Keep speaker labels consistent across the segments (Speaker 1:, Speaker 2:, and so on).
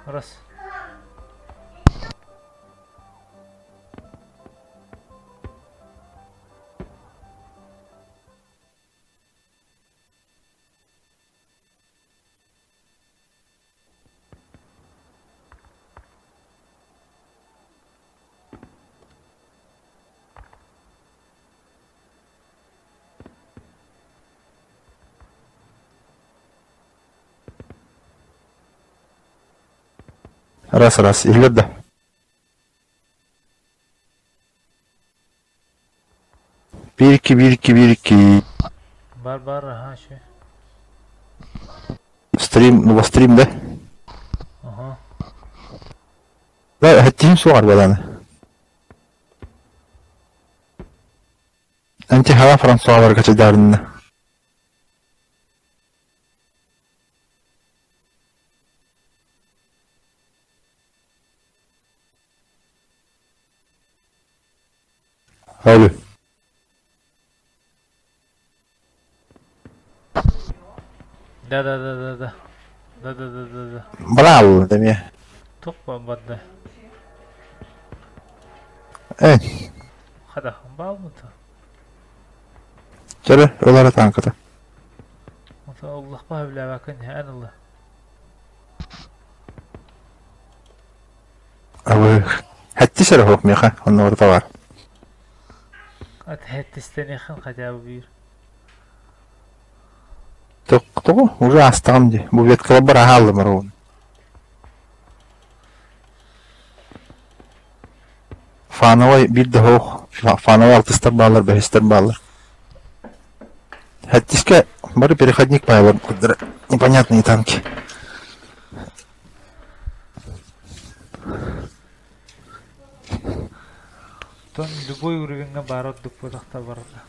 Speaker 1: Раз.
Speaker 2: Раз, раз, иһиллэр да? Биир икки, биир икки, биир икки.
Speaker 1: Бар бар, ага, еще.
Speaker 2: Стрим, ну стрим да?
Speaker 1: Ага.
Speaker 2: Да, эттиим суоҕар баланы. Антихала Франсуаларга чыдаарынна. Алло.
Speaker 1: Да да да да да. Да да да да да.
Speaker 2: Браво, эмиэ.
Speaker 1: Туох барда?
Speaker 2: Э.
Speaker 1: Хата, баалмыта.
Speaker 2: Чөрө, ылара танката.
Speaker 1: Оллахпа сөбүлээбэккин эн ылла.
Speaker 2: Абы, хэттис эрэ суох миэхэ, онно барыта баар.
Speaker 1: Ат хэттистэниэххин хотя бы биир.
Speaker 2: Тоҕо? Уже аастаҕым дии. Бу веткаларбар аһааллым ровно. Фановай биир да суох. Фановай алтыстар бааллар, бэһистэр бааллар. Хэттискэ бары переходник паялар непонятные танки.
Speaker 1: Тон любой уровеньҥа баара ордук буотахта барыта.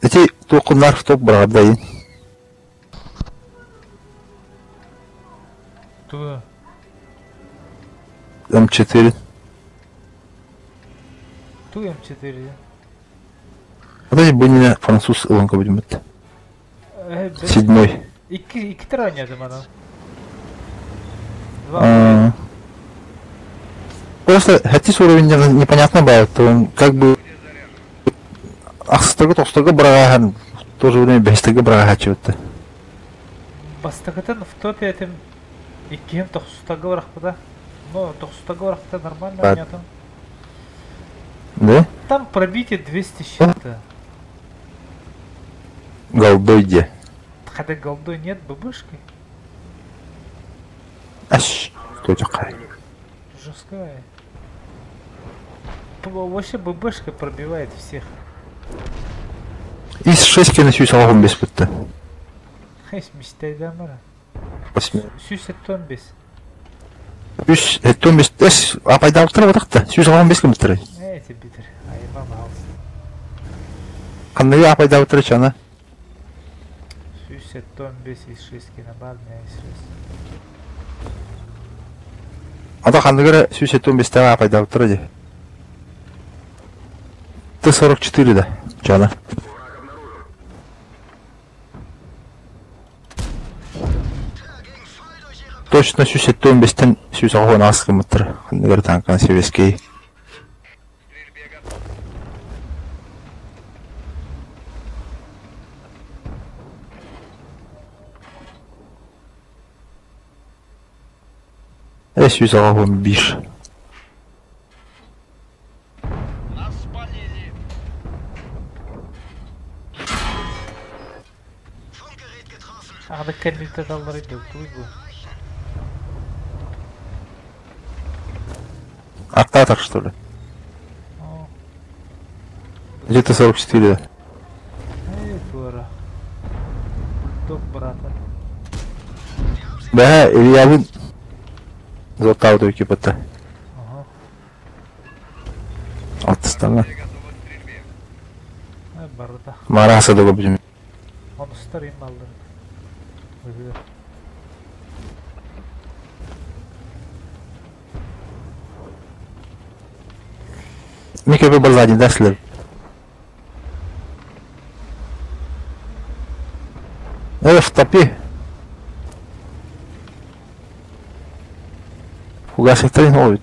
Speaker 2: Ити туоххуннаар топ быраҕардайын.
Speaker 1: Тугу?
Speaker 2: М4.
Speaker 1: Ту М4.
Speaker 2: Вроде бы не француз ылан көбүдүммүт. Седьмой.
Speaker 1: Икки икки төр оонньоотум аны. Два.
Speaker 2: Просто хэттис уровень непонятно бывает, то он как бы ахсыстарга тохсторго быраҕааһын в то же время бэһистэргэ быраҕааччыбытта.
Speaker 1: Бастакытын в топе этим иккиһин тохсустарга бырахпыта. Ну, тохсустарга бырахпыта нормально оонньоотум.
Speaker 2: Да?
Speaker 1: Там пробитие 200 с чем-то.
Speaker 2: Голдой где?
Speaker 1: Хотя голдой нет, ББшки.
Speaker 2: Аш, кто такая?
Speaker 1: Жесткая. Вообще ББшка пробивает всех.
Speaker 2: Ис 6 кene сүүс алаҕын бес бутта.
Speaker 1: Хэс мечтайдамара.
Speaker 2: Восьми.
Speaker 1: Сүүс сэттэн бес.
Speaker 2: Үс сэттэн бес эс апайдаабыттара батахта. Сүүс алаҕын бес кымыттара.
Speaker 1: Эти битер. Айма пожалуйста.
Speaker 2: Ханныгы апайдаабыттара чана?
Speaker 1: Сүүс сэттэн бес из 6 кинобар из 6.
Speaker 2: Ата ханныгы сүүс сэттэн бестээҕи апайдаабыттара дии. Т-44 да, чана. Точно сүүс сэттэн бестен сүүс аҕыс аас гыммыттара. Ханныгы танканы сэбиэскэй. Э сүүс аҕыс биир.
Speaker 3: Нас спалили.
Speaker 1: Ағда кәннитэ таллары туй бу.
Speaker 2: Аттаатар, что ли? Где-то 44, да.
Speaker 1: Эй, туора. Бульдог брата.
Speaker 2: Бэһэ, Ильябын зоттаабыт экипата.
Speaker 1: Ага.
Speaker 2: Алтыстаҥа.
Speaker 3: Готовы к стрельбе.
Speaker 1: Барыта.
Speaker 2: Мараса да көрбүтүм.
Speaker 1: Онустар им аллар. Быһыыр.
Speaker 2: Микробы бар да силер. В топе. Фугасиктарын ловит.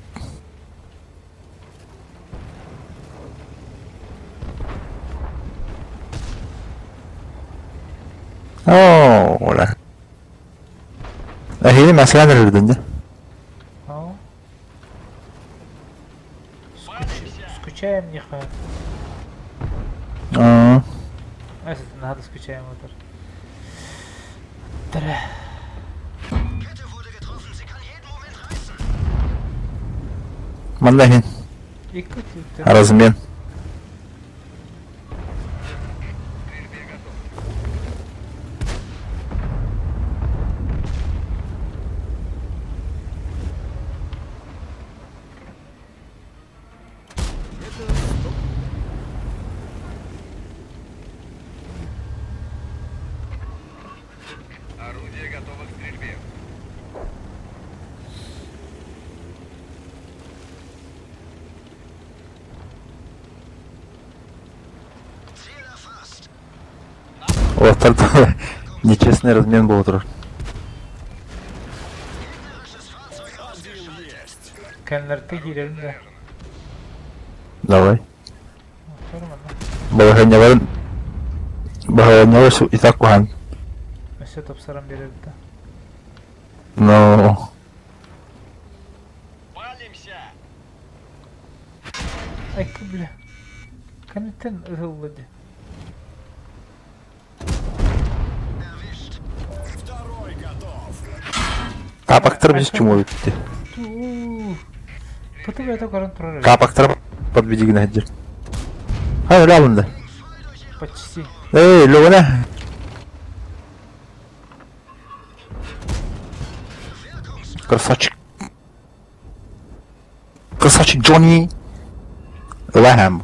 Speaker 2: О, ола. Эһиги мәсәлән эрдин да.
Speaker 1: Скучаем нихуя.
Speaker 2: Аа.
Speaker 1: Надо скучаем отыр.
Speaker 2: Манна иһин. Размен.
Speaker 3: Орудие готово к стрельбе.
Speaker 2: Олохтор нечестный размен буола турар.
Speaker 1: Кэннэртэ киирэрин да.
Speaker 2: Давай. Балаһыанньаларын балаһыанньалар и так куһаан.
Speaker 1: Өссө тупсаран биэрэр да.
Speaker 2: Но
Speaker 3: Палимся!
Speaker 1: Айка бля. Кэнниттэн ыһылла дии.
Speaker 2: Капактар биз чуму бүттү.
Speaker 1: Пытып это көрөн турар.
Speaker 2: Капактар подведигин хадир. Хай өлө алынды.
Speaker 1: Почти.
Speaker 2: Эй, лөгөнө. Красавчик. Красавчик Джонни. Лэхэм.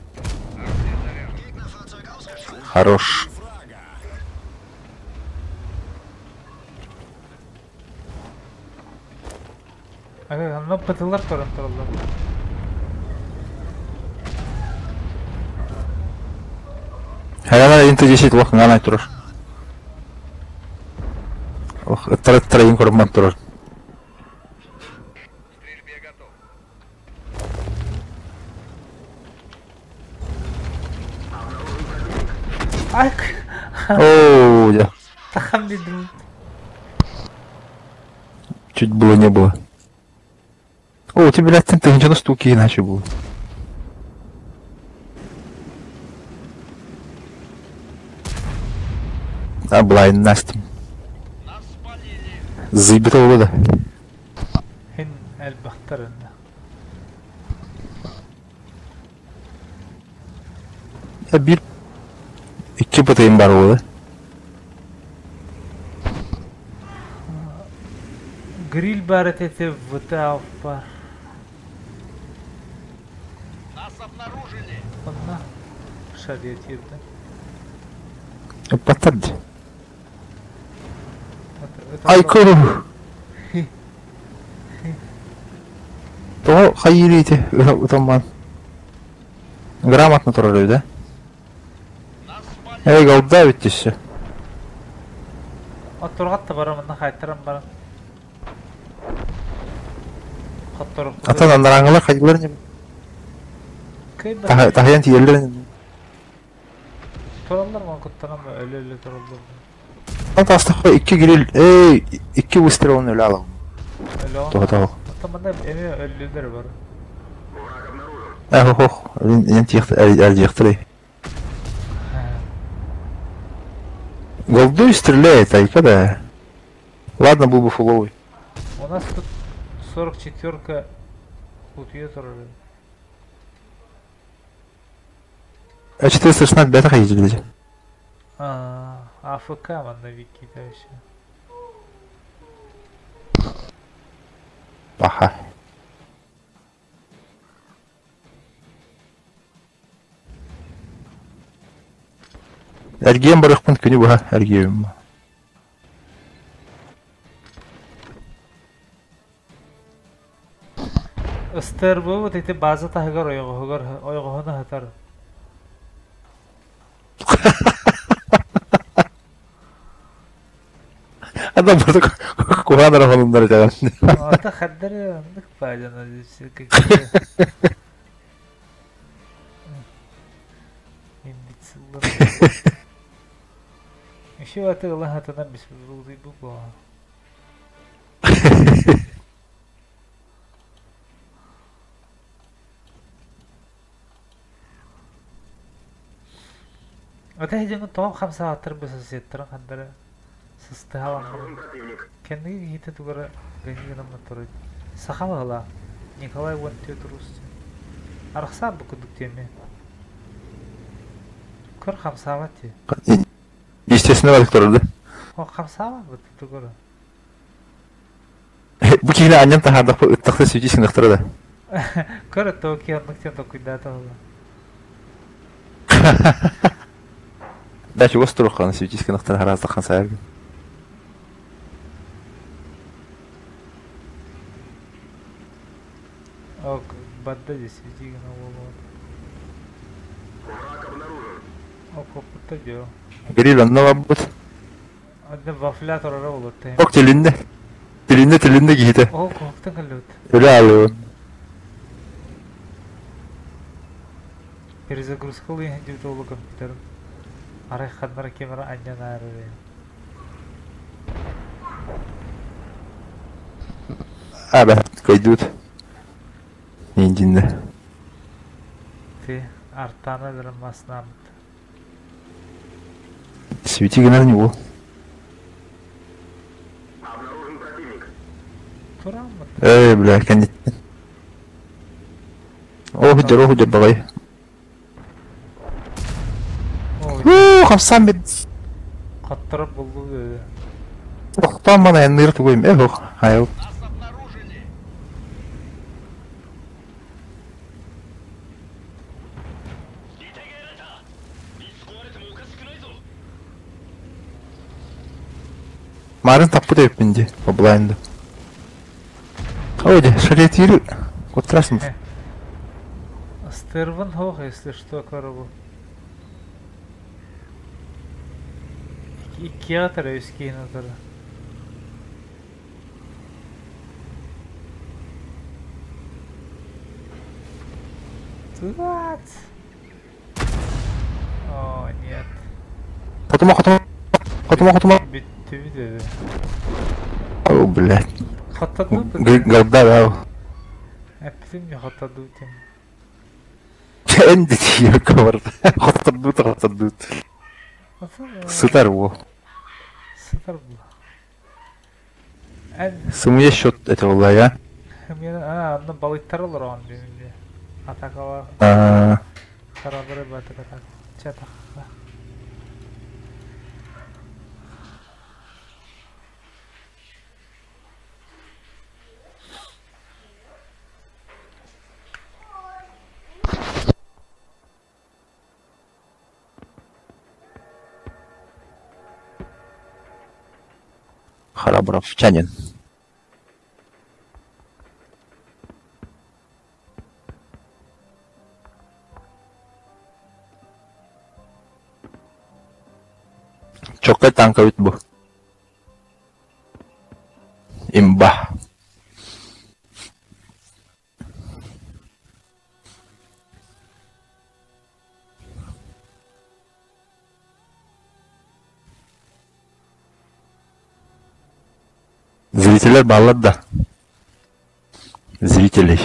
Speaker 2: Хорош.
Speaker 1: Онно пытылар көрөн тураллар.
Speaker 2: Хайалар инте 10 лох нганай турар. Ох, ыттар ыттар ин көрмөн турар.
Speaker 3: К стрельбе готов.
Speaker 1: Ай,
Speaker 2: Оу, я.
Speaker 1: тахам дедим.
Speaker 2: Чуть было не было. О, у тебя, блядь, ты ничего на штуки иначе было. А, блайн, Настя.
Speaker 3: Нас спалили.
Speaker 2: Заебитого года.
Speaker 1: Хин элбэхтэр инна.
Speaker 2: Я бир... Икки ПТМ бар болды.
Speaker 1: Гриль бар этэ ВТА бар.
Speaker 3: Нас обнаружили.
Speaker 1: Онно шария тиэрдэ.
Speaker 2: Паттарды. Айку! Того хайырите, утаман. Грамотно турар да?
Speaker 3: Нас спалили.
Speaker 2: Эй, голда ведь все.
Speaker 1: Оттурҕат да баран манна хаайтаран баран. Хоттору.
Speaker 2: Atan андараңылар хайылар не?
Speaker 1: Кыйбат.
Speaker 2: Тахаян тиерлер.
Speaker 1: Тураллар ман куттанан өлө-өлө тураллар.
Speaker 2: Ата икки гриль, эй, икки выстрел өлө алам.
Speaker 1: Өлө.
Speaker 2: Того того.
Speaker 1: Оттон манна эмиэ өллүлэр бар.
Speaker 2: Эх, ох, мен тиехтер. Голдуй стреляет, айка да. Ладно, был бы фуловый.
Speaker 1: У нас тут 44-ка утуйа турар.
Speaker 2: А 416 бета ходили.
Speaker 1: А, АФК манна Вики вообще.
Speaker 2: Паха. Эргийэн барыахпын күнү быһа эргийэбин.
Speaker 1: Ыстырбыбыт ити база таһыгар ойоҕоһугар ойоҕоһун аһатар.
Speaker 2: Адам куһаан эрэ холуннар этэҕин.
Speaker 1: Ата хардары оннук баадьана какие-то имбециллар. Еще аты ыла хатанан бу буолан. Ата дьоҥҥо тоҕо хамсаабаттар бу соседтарын ханнары сыстыһаланнар. Кэнники киһитэ тугара гынньы гынан турар. Саха баһылаах Николай 14 рус Арахсаан бу курдук диэми. Көр хамсаабат дии.
Speaker 2: Естественно барык турар да.
Speaker 1: О хамсаабат бу тугара.
Speaker 2: Бу киһини анньан таһаардахпа ыттахта сүүтүү сыныахтара да.
Speaker 1: Көр оттоо ки оннук диэн толкуйдаата буолла.
Speaker 2: Да чугас туруоххана сүүтүү сыныахтара хараастаххан сааргын.
Speaker 1: Ок, бадда дии сүүтүү гына буолуо. Окоппутта дио.
Speaker 2: Гриль онно барбыт.
Speaker 1: Адда вафля турара болот.
Speaker 2: Ок тилиннэ. Тилиннэ тилиннэ киһитэ.
Speaker 1: О, куһуктан кэллибит.
Speaker 2: Өлө аалыыбын.
Speaker 1: Перезагрузка ылыйан диэбит уолу компьютерым. Арай ханнара ким эрэ анньан аарар
Speaker 2: А, бэ, кыйдыбыт. Индиннэ.
Speaker 1: Ти артана өлөрөн маснааммыт.
Speaker 2: Свети гынар не ол.
Speaker 1: Тураммыт.
Speaker 2: Эй, бля, кэнниттэн. Оо, худьар, оо, худьар баҕайы.
Speaker 1: Ой,
Speaker 2: Уу, хамсаан бит.
Speaker 1: Хаттарып булду dedi.
Speaker 2: Тохтоон мана айанныыр тугуйм. Э, ох, айыл.
Speaker 3: Нас обнаружили.
Speaker 2: Марын таппыт эбиппин дии, по блайнду. Ой, дьэ, шаретиир куттарасың.
Speaker 1: Стервен хох, если что, коробу. Иккиэҕэ төрө, үс киһини утары. What? О, нет.
Speaker 2: Хотума, хотума, хотума, хотума.
Speaker 1: Бүттүбүт dedi.
Speaker 2: О, блядь.
Speaker 1: Хотторду
Speaker 2: Голда, да.
Speaker 1: Эппитим не хотторду тем.
Speaker 2: Эн диэки барда. Хоттордут, хоттордут. Сытар во.
Speaker 1: Сытар бу. Эн
Speaker 2: Сымыйа счет это была я.
Speaker 1: мен а анна балыктар олорон дии. Атакала
Speaker 2: А,
Speaker 1: харабары батык атак. Чатах.
Speaker 2: Храбровчанин. Чокка танковит бу. Имба. Зрителер баллар да. Зрителей.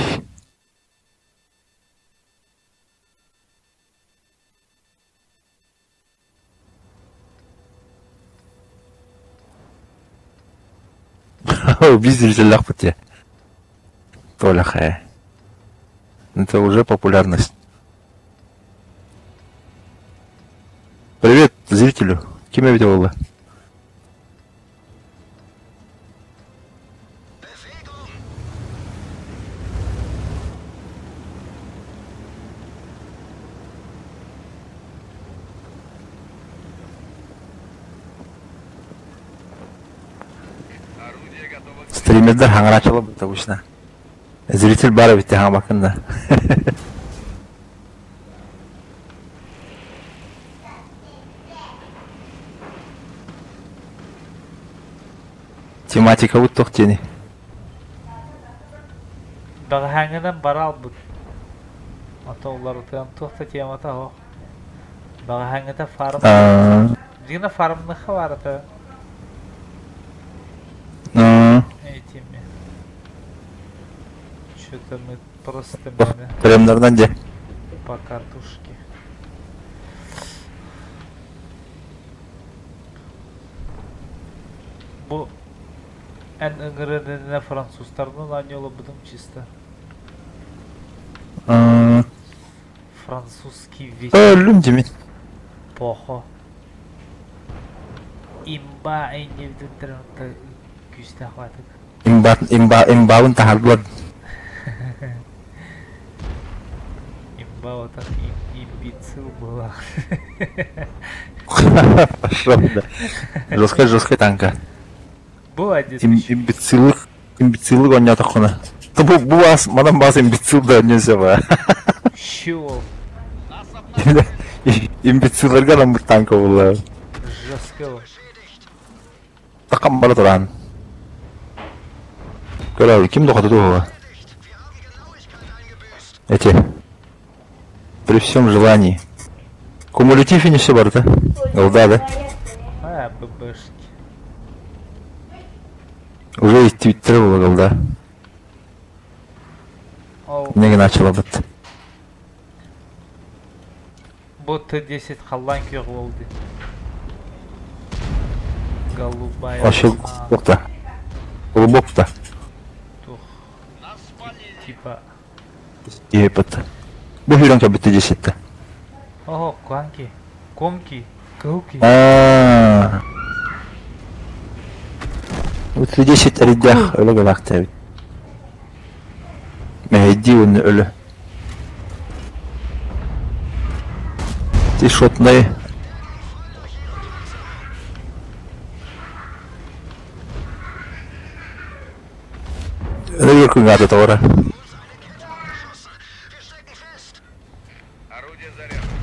Speaker 2: Биз зрителях те. Толя хэ. Это уже популярность. Привет зрителю. Ким я видел? Стримердер хаҥарааччылар бут обычно. Зритель баар эбит хаҥабаккын да. Тематикабыт туох диэний?
Speaker 1: Бэҕэһээҥҥинэн бара албыт. Ото уларытыам туох да темата суох. Бэҕэһээҥҥитэ фарм Дина фармныха баар этэ. Этими. Что-то мы просто мене
Speaker 2: Премнарынан дьэ.
Speaker 1: По картушке. Бу эн ыҥырыынына французтарынан оонньуулабытым чисто. Французский весь.
Speaker 2: Өллүм димин.
Speaker 1: Похо. Имба иннибитин күүстээх баатык.
Speaker 2: Имба имба имбабын таһардылар.
Speaker 1: Имба отах имбицил была.
Speaker 2: Пошел, да. Жесткая, жесткая танка.
Speaker 1: Бу один.
Speaker 2: Имбециллык, имбециллык оонньоотоххуна. Бу бу бас, манан бас имбецил да оонньуон сөп аа.
Speaker 1: Чего?
Speaker 2: Имбециллерге анаммыт танка буолла.
Speaker 1: Жестко.
Speaker 2: Такам бара туран. Көрө, ким дохота туһуга? Эти. При всем желании. Кумулятив и не все барыта. Голда, да?
Speaker 1: А, ББшки.
Speaker 2: Уже и твиттер было голда.
Speaker 1: Ол
Speaker 2: Не начала быт.
Speaker 1: Бу Т-10 халлаан күөх буолду. Голубая
Speaker 2: Вообще
Speaker 1: волна.
Speaker 2: глубок-то. Глубок-то.
Speaker 1: Тух. Типа.
Speaker 2: Епот. Бу хүрэн кэбитте десетте.
Speaker 1: Ого, куанки. Конки. Кауки.
Speaker 2: Аа. Уту 10 эридях өлө галактабит. Мэһэйдии уонна өлө. Ти шотнай. Өлө күнгата тоҕора.
Speaker 3: Орудие заряжено.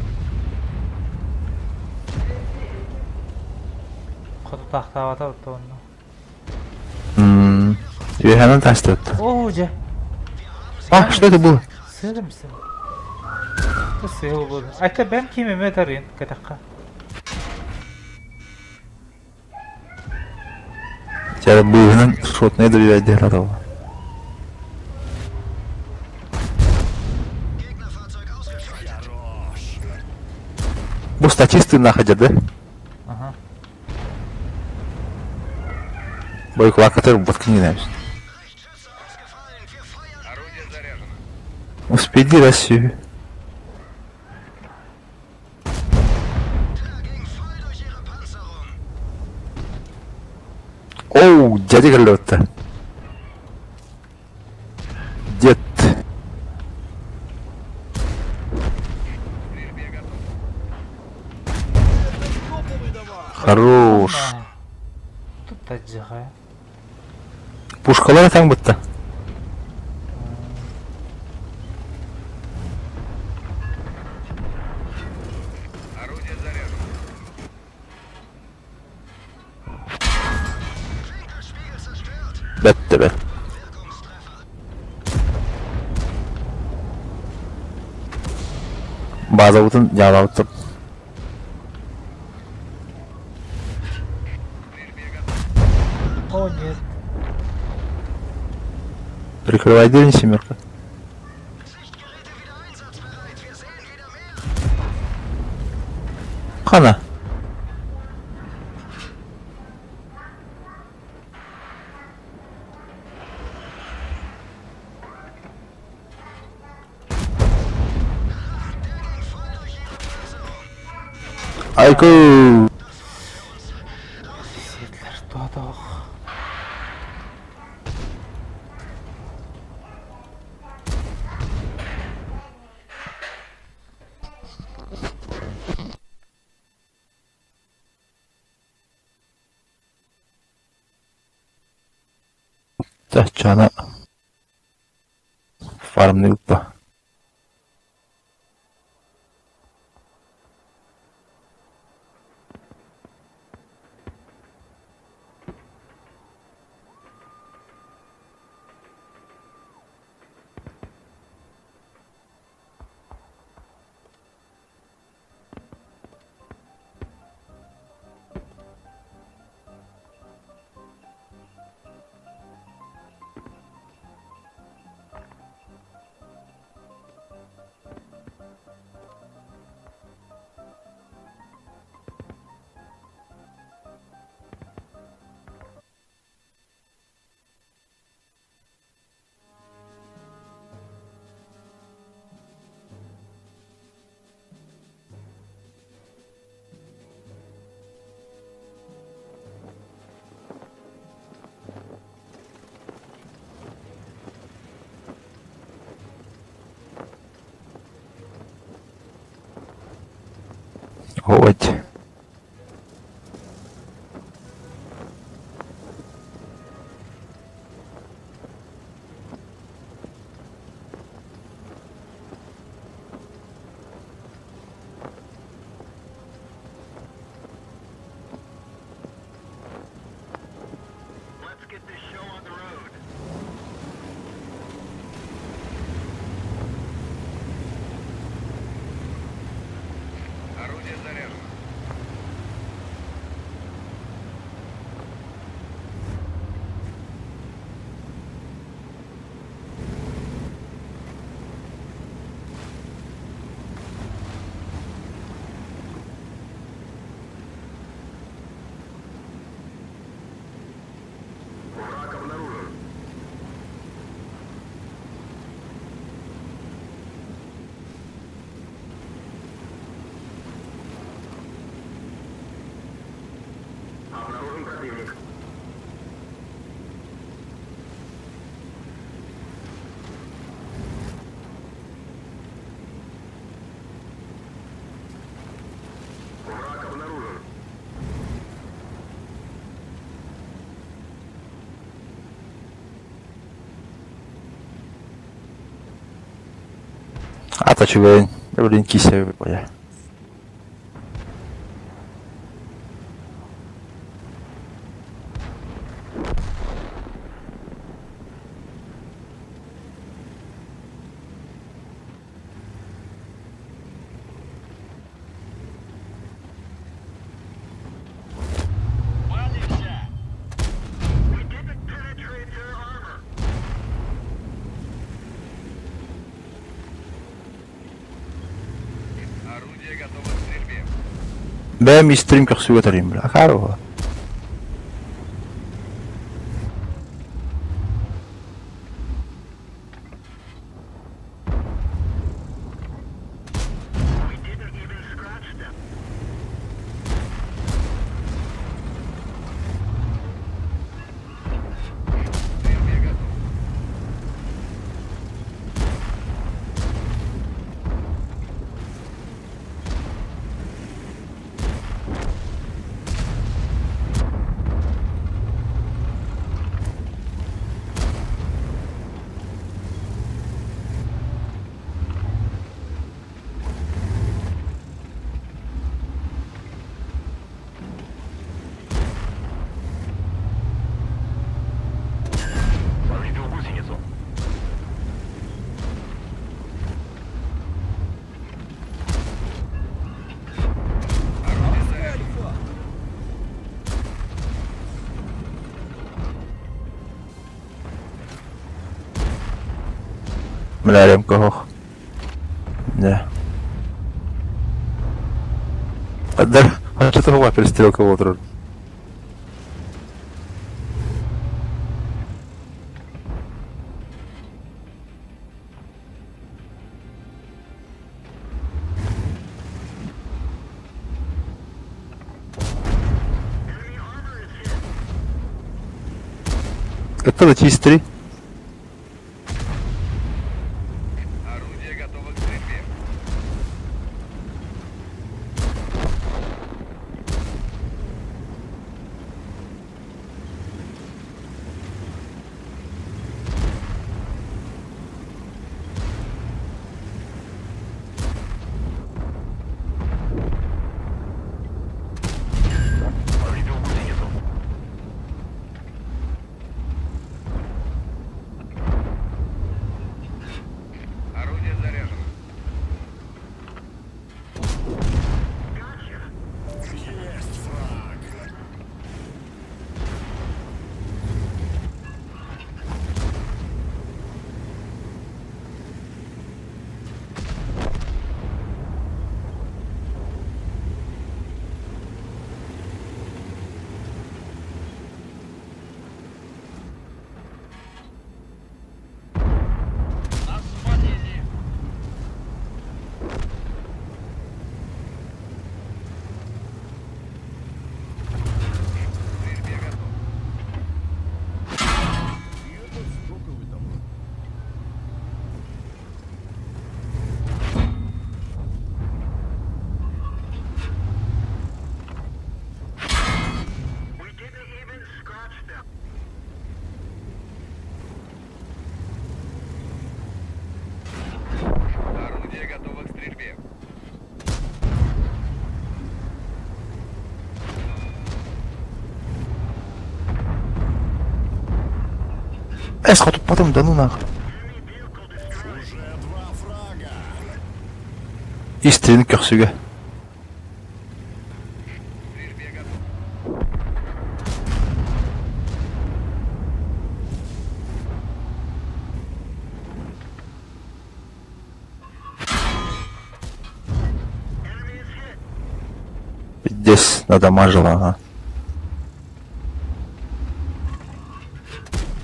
Speaker 1: Хоту тахтаабата онно.
Speaker 2: Үөһэнэн таастыбыт.
Speaker 1: Оо, дьэ.
Speaker 2: А, что это было?
Speaker 1: Сыарымсың. Сыал буолла. Айта бэм ким эмэ тарыйын кэтэххэ.
Speaker 2: Чара быыһынан шотнай да биэрдиһэр атала. Бу статисты находят, да?
Speaker 1: Ага.
Speaker 2: Бойкулакатыр боткини нәбіз.
Speaker 3: Орудие заряжено.
Speaker 2: Успейди Россию. Оу, дядя Галетта. Дед.
Speaker 3: Стрельбе готов.
Speaker 2: Хорош.
Speaker 1: Тут тадьяга.
Speaker 2: Пушкалар таң бітті.
Speaker 3: Орудие заряжено.
Speaker 2: Бітті, бітті. База жалауытып.
Speaker 3: Стрельбе готов.
Speaker 1: О, нет.
Speaker 2: Прикрывай дверь, семерка. Хана. Айку.
Speaker 1: Сиэтлэр туотох.
Speaker 2: Чаччана фармныыппа. Вот.
Speaker 3: Орудие заряжено. Враг обнаружен. Обнаружен противник. Враг обнаружен.
Speaker 2: Ата чугайын. Блин, кися бля.
Speaker 3: Орудие готово к стрельбе.
Speaker 2: Бэм стрим көрсүгэтэрим бля. Акарова.
Speaker 3: К стрельбе готов.
Speaker 4: Повредил гусеницу.
Speaker 3: Орудие заряжено.
Speaker 2: Бля, ремка хох. Да. Да, а что там перестрелка вот Это на 3.
Speaker 3: Орудие готово к стрельбе.
Speaker 2: Эс хотуппатым да ну нахуй. Истин көхсүгэ. Пиздец, надамажила, ага.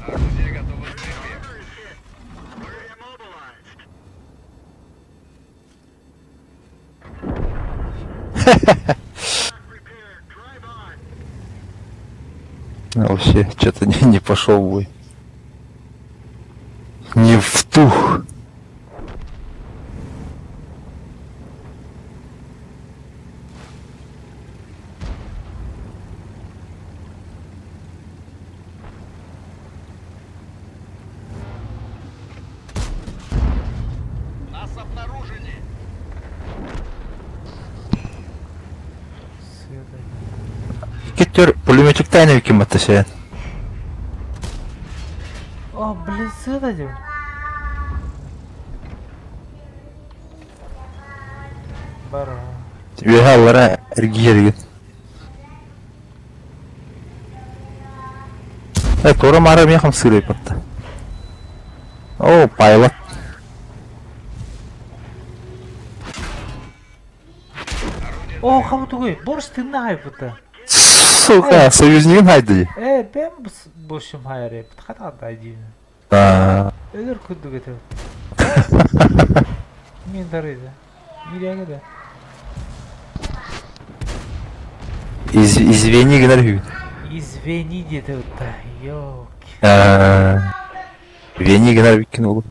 Speaker 3: Орудие готово к стрельбе.
Speaker 2: Вообще, что-то не, не пошел бой. Не в тух.
Speaker 3: Нас обнаружили.
Speaker 2: Кеттер пулеметчик тайны ким атасен.
Speaker 1: О, блин, сыда дим. Бара.
Speaker 2: Вегаллара эргиергин. Э, тора мара мехам сырый патта. О, пайлот.
Speaker 1: О, хабы тугуй, борщ тынна хайпыта.
Speaker 2: Сука, союзник хайды.
Speaker 1: Э, бэм бошум хайары, хата дайди.
Speaker 2: А,
Speaker 1: Өлөр күрдүк этэ. Мен дарыйды. Миряга да.
Speaker 2: Из, извини генер хүү.
Speaker 1: Извини диэтэ ытта. Ёлки.
Speaker 2: А, Вени генер биккин олу.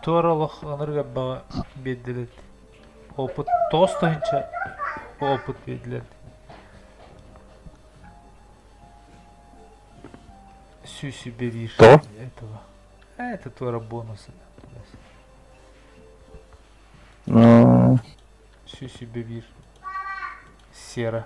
Speaker 1: Туоролох ынырга баҕа биэрдилэр. Опыт тоҕус тыһыынча опыт биэрдилэр. Сүүсү бириир
Speaker 2: Тоҕо?
Speaker 1: этого. Это туора бонусы.
Speaker 2: Ну,
Speaker 1: Сүүсү биир сера.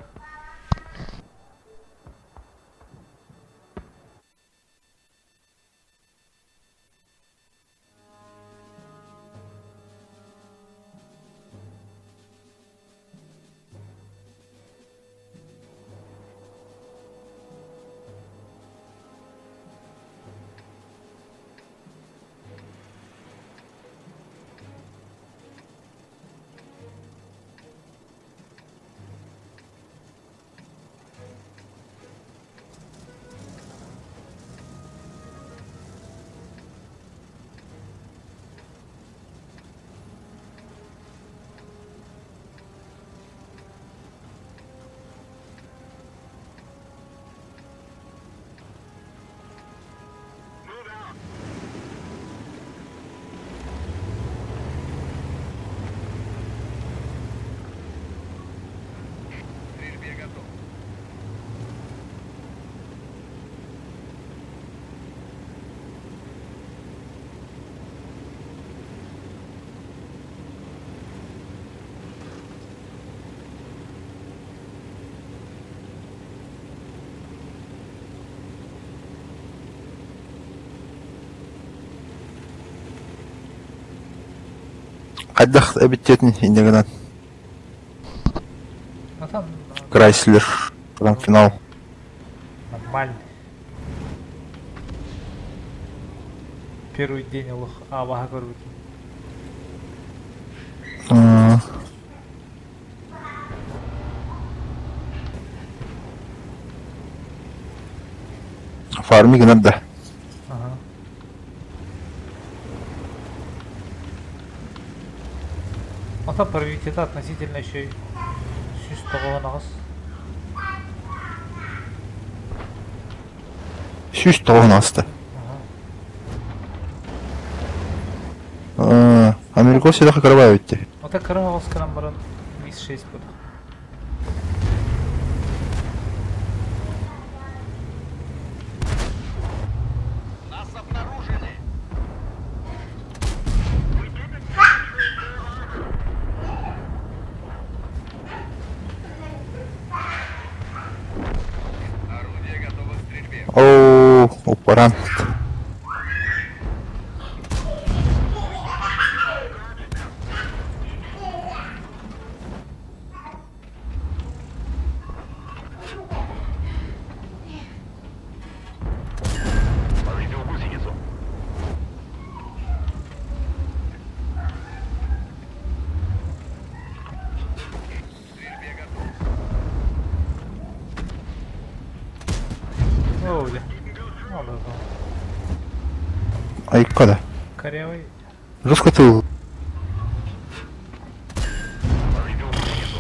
Speaker 3: К стрельбе готов.
Speaker 2: Хайдах эбиттетин иннегенен
Speaker 1: А там
Speaker 2: Крайслер. Там финал.
Speaker 1: нормальный. Первый день олох абаха көрбүтүм.
Speaker 2: М, Фарми гынар да.
Speaker 1: Ага. Ата правительство относительно еще 198.
Speaker 2: 198. Ага. Америка силаха карабай өтте.
Speaker 1: Ата кыра оҕус кыран баран 5-6 буду.
Speaker 3: Нас обнаружили. Орудие готово к стрельбе.
Speaker 2: Оо, оппаран.
Speaker 4: Повредил гусеницу.
Speaker 3: Стрельбе готов.
Speaker 1: Оо, дьэ. Ол да
Speaker 2: Айка да.
Speaker 1: Корявый.
Speaker 2: Жестко ты.
Speaker 4: Повредил гусеницу.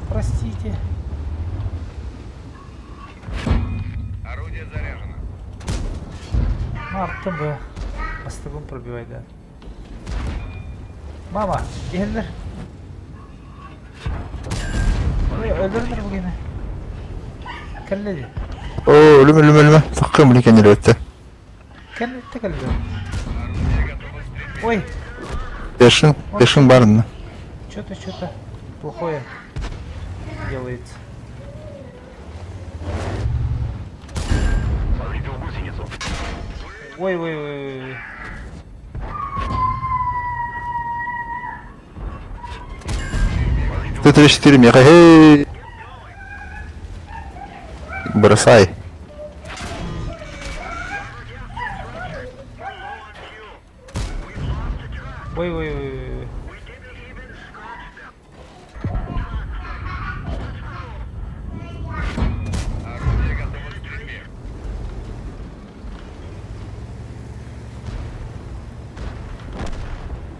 Speaker 1: Простите.
Speaker 3: Орудие заряжено.
Speaker 1: Артым бы. Бастыгын пробивай, да. Мама, иһэллэр. Ой, өлөрдөр бу гене. Кэллэ дии.
Speaker 2: Оо, өлүмэ, өлүмэ, өлүмэ. Таккым били кэннилэр өттө.
Speaker 1: Кэнниттэ кэллэ.
Speaker 3: Орудие готово к стрельбе.
Speaker 1: Ой,
Speaker 2: Бешин, бешин барынна.
Speaker 1: что-то, что-то плохое делается.
Speaker 4: Повредил гусеницу.
Speaker 1: Ой, ой, ой, ой.
Speaker 2: Т-34 меха. Эй! Бросай.
Speaker 1: Ой, ой, ой, ой.
Speaker 3: Орудие готово к стрельбе.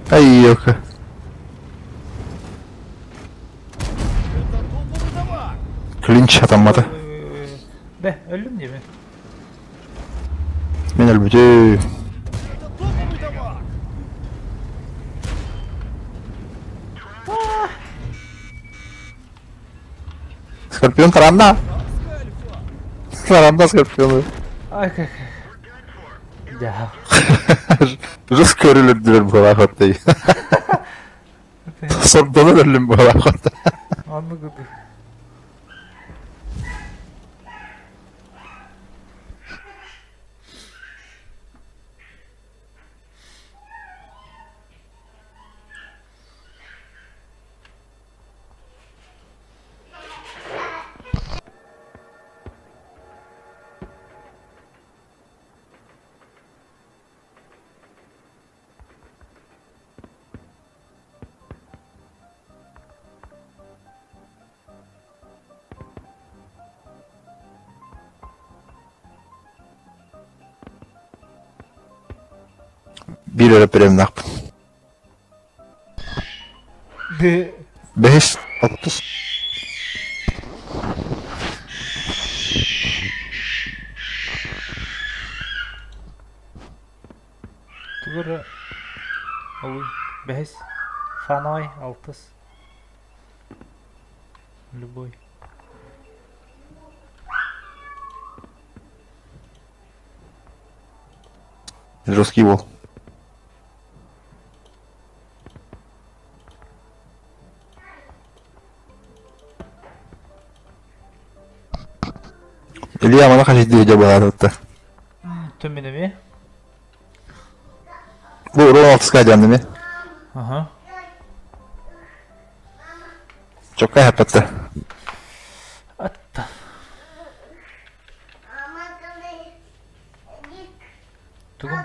Speaker 2: Ай, ёка. Клинч атаммата.
Speaker 1: Ой, ой, ой. Бе, өллүм диэбин.
Speaker 2: Мен өлбүтүм. Скорпион таранна. Таранна Скорпиону.
Speaker 1: Ай, как. Да.
Speaker 2: Жестко өлөрдүлөр буолаа хоттой. Сордонор өлүм буолаа хоттой.
Speaker 1: Оннук гыды.
Speaker 2: Биир эрэ премнахпын.
Speaker 1: Де.
Speaker 2: Бэһис, алтыс.
Speaker 1: Тугура. Ой, бэһис. Фаной, алтыс. Любой.
Speaker 2: Жесткий бол. Илья мана хажидди видео была тут.
Speaker 1: Төмүнэми.
Speaker 2: Бу урон алтыска дьанными.
Speaker 1: Ага.
Speaker 2: Чокка хаппатта.
Speaker 1: Атта. Тугум.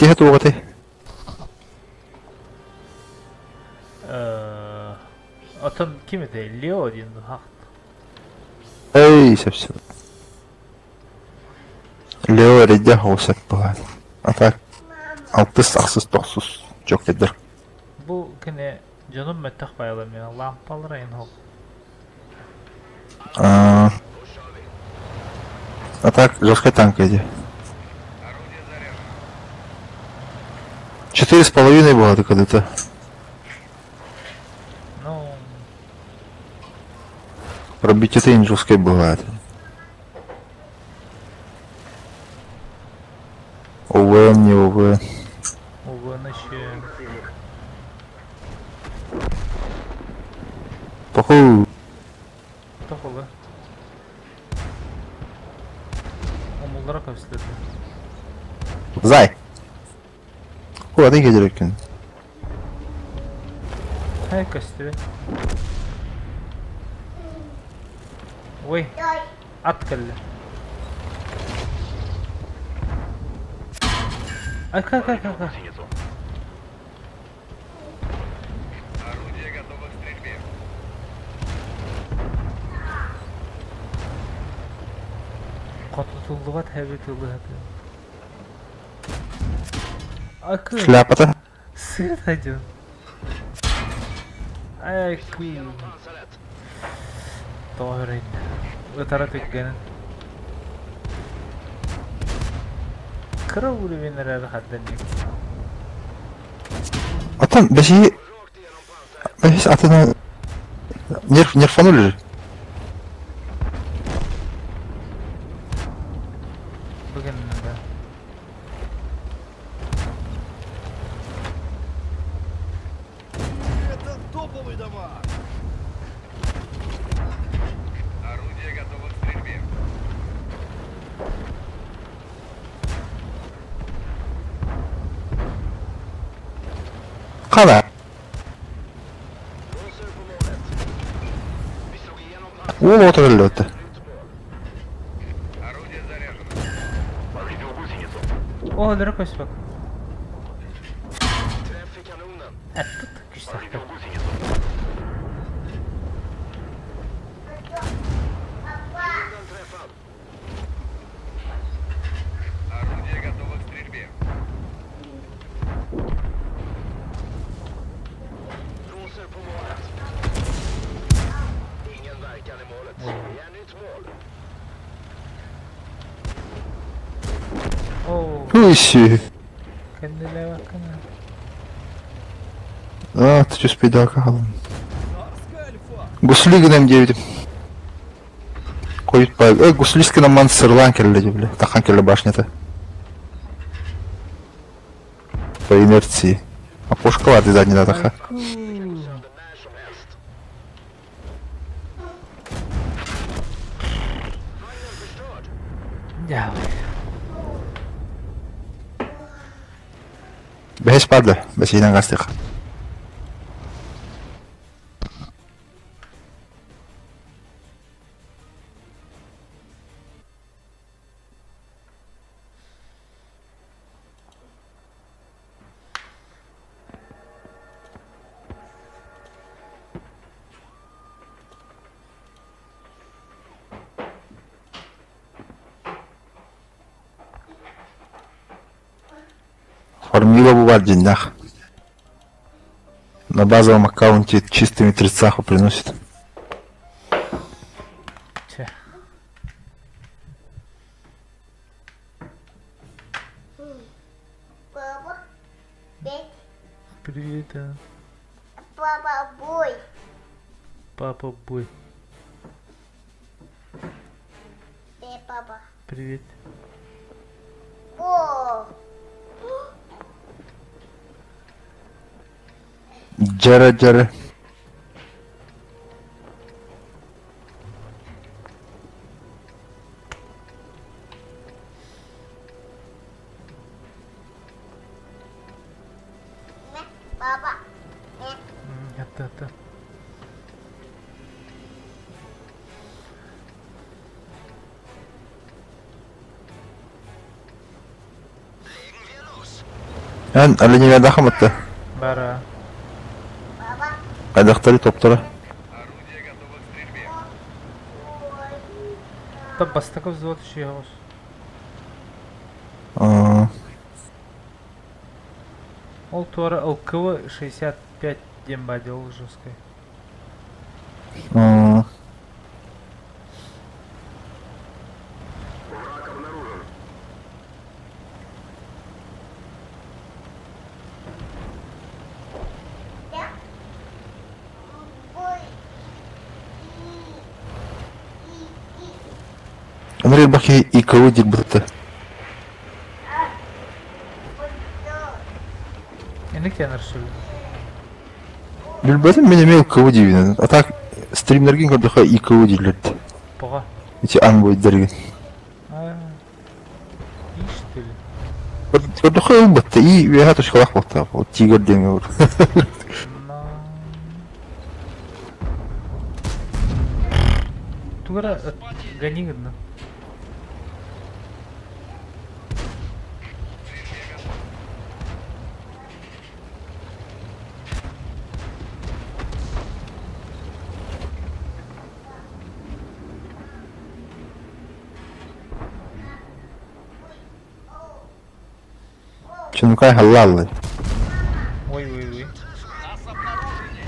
Speaker 2: Иккиһэ туох этэй?
Speaker 1: Оттон ким этэй? Лео диэн дуһахт.
Speaker 2: Эй, сөп-сөп. Лео эрэйдээх оҕус сөп буолаат. А так, алтыс, ахсыс, тохсус чоккайдар.
Speaker 1: Бу кини дьонум мөттөх байылар мен лампалар айын хол.
Speaker 2: А так, жесткая танка иди. 4,5 было когда-то.
Speaker 1: Ну...
Speaker 2: Пробить это не жесткое бывает. ОВ, не ОВ.
Speaker 1: ОВ еще.
Speaker 2: Похуй.
Speaker 1: Тохула. Омулдара көстүлэр.
Speaker 2: Зай. Куда келер екен?
Speaker 1: Хай көстүбэт. Ой, ат кэллэ. Айка, айка, айка, айка.
Speaker 3: Орудие готово к стрельбе.
Speaker 1: Хотутуллубат хэби тылыһаты. Акы.
Speaker 2: Шляпа-то.
Speaker 1: Сыр один. Ай, кый. Тоҕо Ытара түргэнин. Кыра уровень эрээри хадданник.
Speaker 2: Атын бэси... Бэсис атыны... Нерфанули же.
Speaker 1: Бүгүн да.
Speaker 5: Это топовый дома!
Speaker 3: Орудие готово к стрельбе.
Speaker 2: Хана. Уол отыр.
Speaker 3: Орудие заряжено.
Speaker 4: Повредил гусеницу.
Speaker 1: О, өлөрө көспөк. Эттут күстәхтер.
Speaker 4: Повредил гусеницу.
Speaker 3: Орудие готово к стрельбе.
Speaker 1: О,
Speaker 2: Хуйси.
Speaker 1: кэннилэ баккана.
Speaker 2: А, ты что спидал калым.
Speaker 5: Царская альфа!
Speaker 2: Гуслигин М9. Койт па. Гуслискин ман сырлан келле бля. Тахан келле башня-то. По инерции. А пушка лады задний да таха.
Speaker 1: Дьявол.
Speaker 2: Бэс падла. Бэсинен гастык. Фармила бывает в деньгах. На базовом аккаунте чистыми тридцаху приносит.
Speaker 1: Че.
Speaker 6: Папа, бет,
Speaker 1: Привет, а.
Speaker 6: папа, бой.
Speaker 1: Папа бой.
Speaker 6: Папа.
Speaker 1: Привет.
Speaker 6: О,
Speaker 2: Джера джера.
Speaker 6: Папа.
Speaker 1: Это.
Speaker 2: Эн оленеведаха мытты.
Speaker 1: Бара.
Speaker 2: Хайдахтары топтора.
Speaker 3: Орудие готово к стрельбе.
Speaker 1: Та бастакы взвод үчүгэй Ол туора ЛКВ 65 диэн баа дии ол жесткай.
Speaker 4: Враг обнаружен.
Speaker 2: Андрей Бахи и кого дик
Speaker 1: Инник тенер сүл.
Speaker 2: Билбэтим мин эмиэ ЛКВ диибин. А так стримнэргин көрдөхө ИКВ дииллэр.
Speaker 1: Тоҕо?
Speaker 2: Ити ангойдаргын.
Speaker 1: А, ишь ты ли.
Speaker 2: Көрдөхө ылбатта и үөһэ точкалаах буолтаах. Ол тигр диэн ол.
Speaker 1: Но... Тугара гони гына.
Speaker 2: Чунукай халлаллы.
Speaker 1: Ой, ой, ой.
Speaker 5: Нас обнаружили!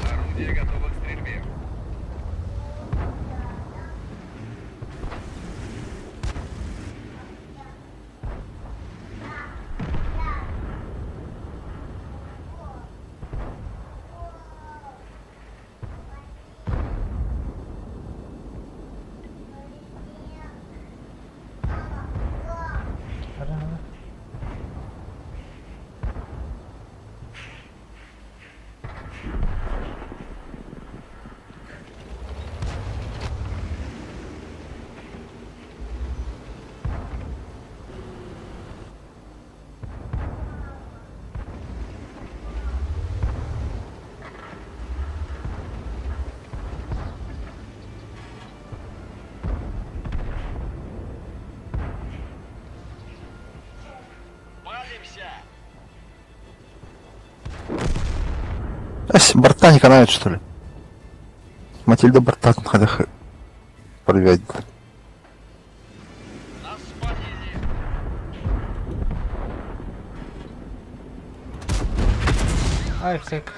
Speaker 3: Орудие готово к стрельбе.
Speaker 1: Ара, ара.
Speaker 5: Палимся!
Speaker 2: Ась, борта не канают, что ли? Матильда борта ходах порвет.
Speaker 5: Нас спалили!
Speaker 1: Ай, всяк.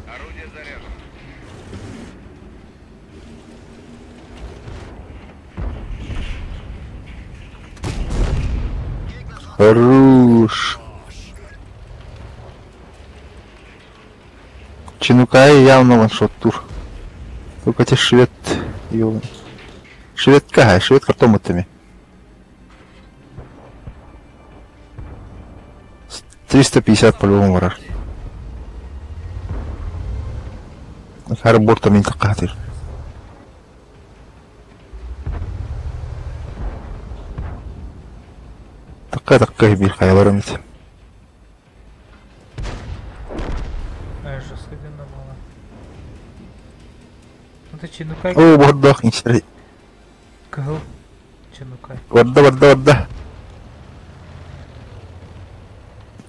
Speaker 3: Орудие заряжено.
Speaker 2: Хорош. Чинукай явно ваншот тур. Только те швед... Ёбаный. Швед кага, швед картомотами. 350 по-любому враг. Хар борта мин таққатыр. Таққа таққа бир хаяларым ит.
Speaker 1: Ай, жестко денно было. Ну ты чинукай.
Speaker 2: О, бордох иншери.
Speaker 1: Кыһыл. Чинукай.
Speaker 2: Варда варда варда.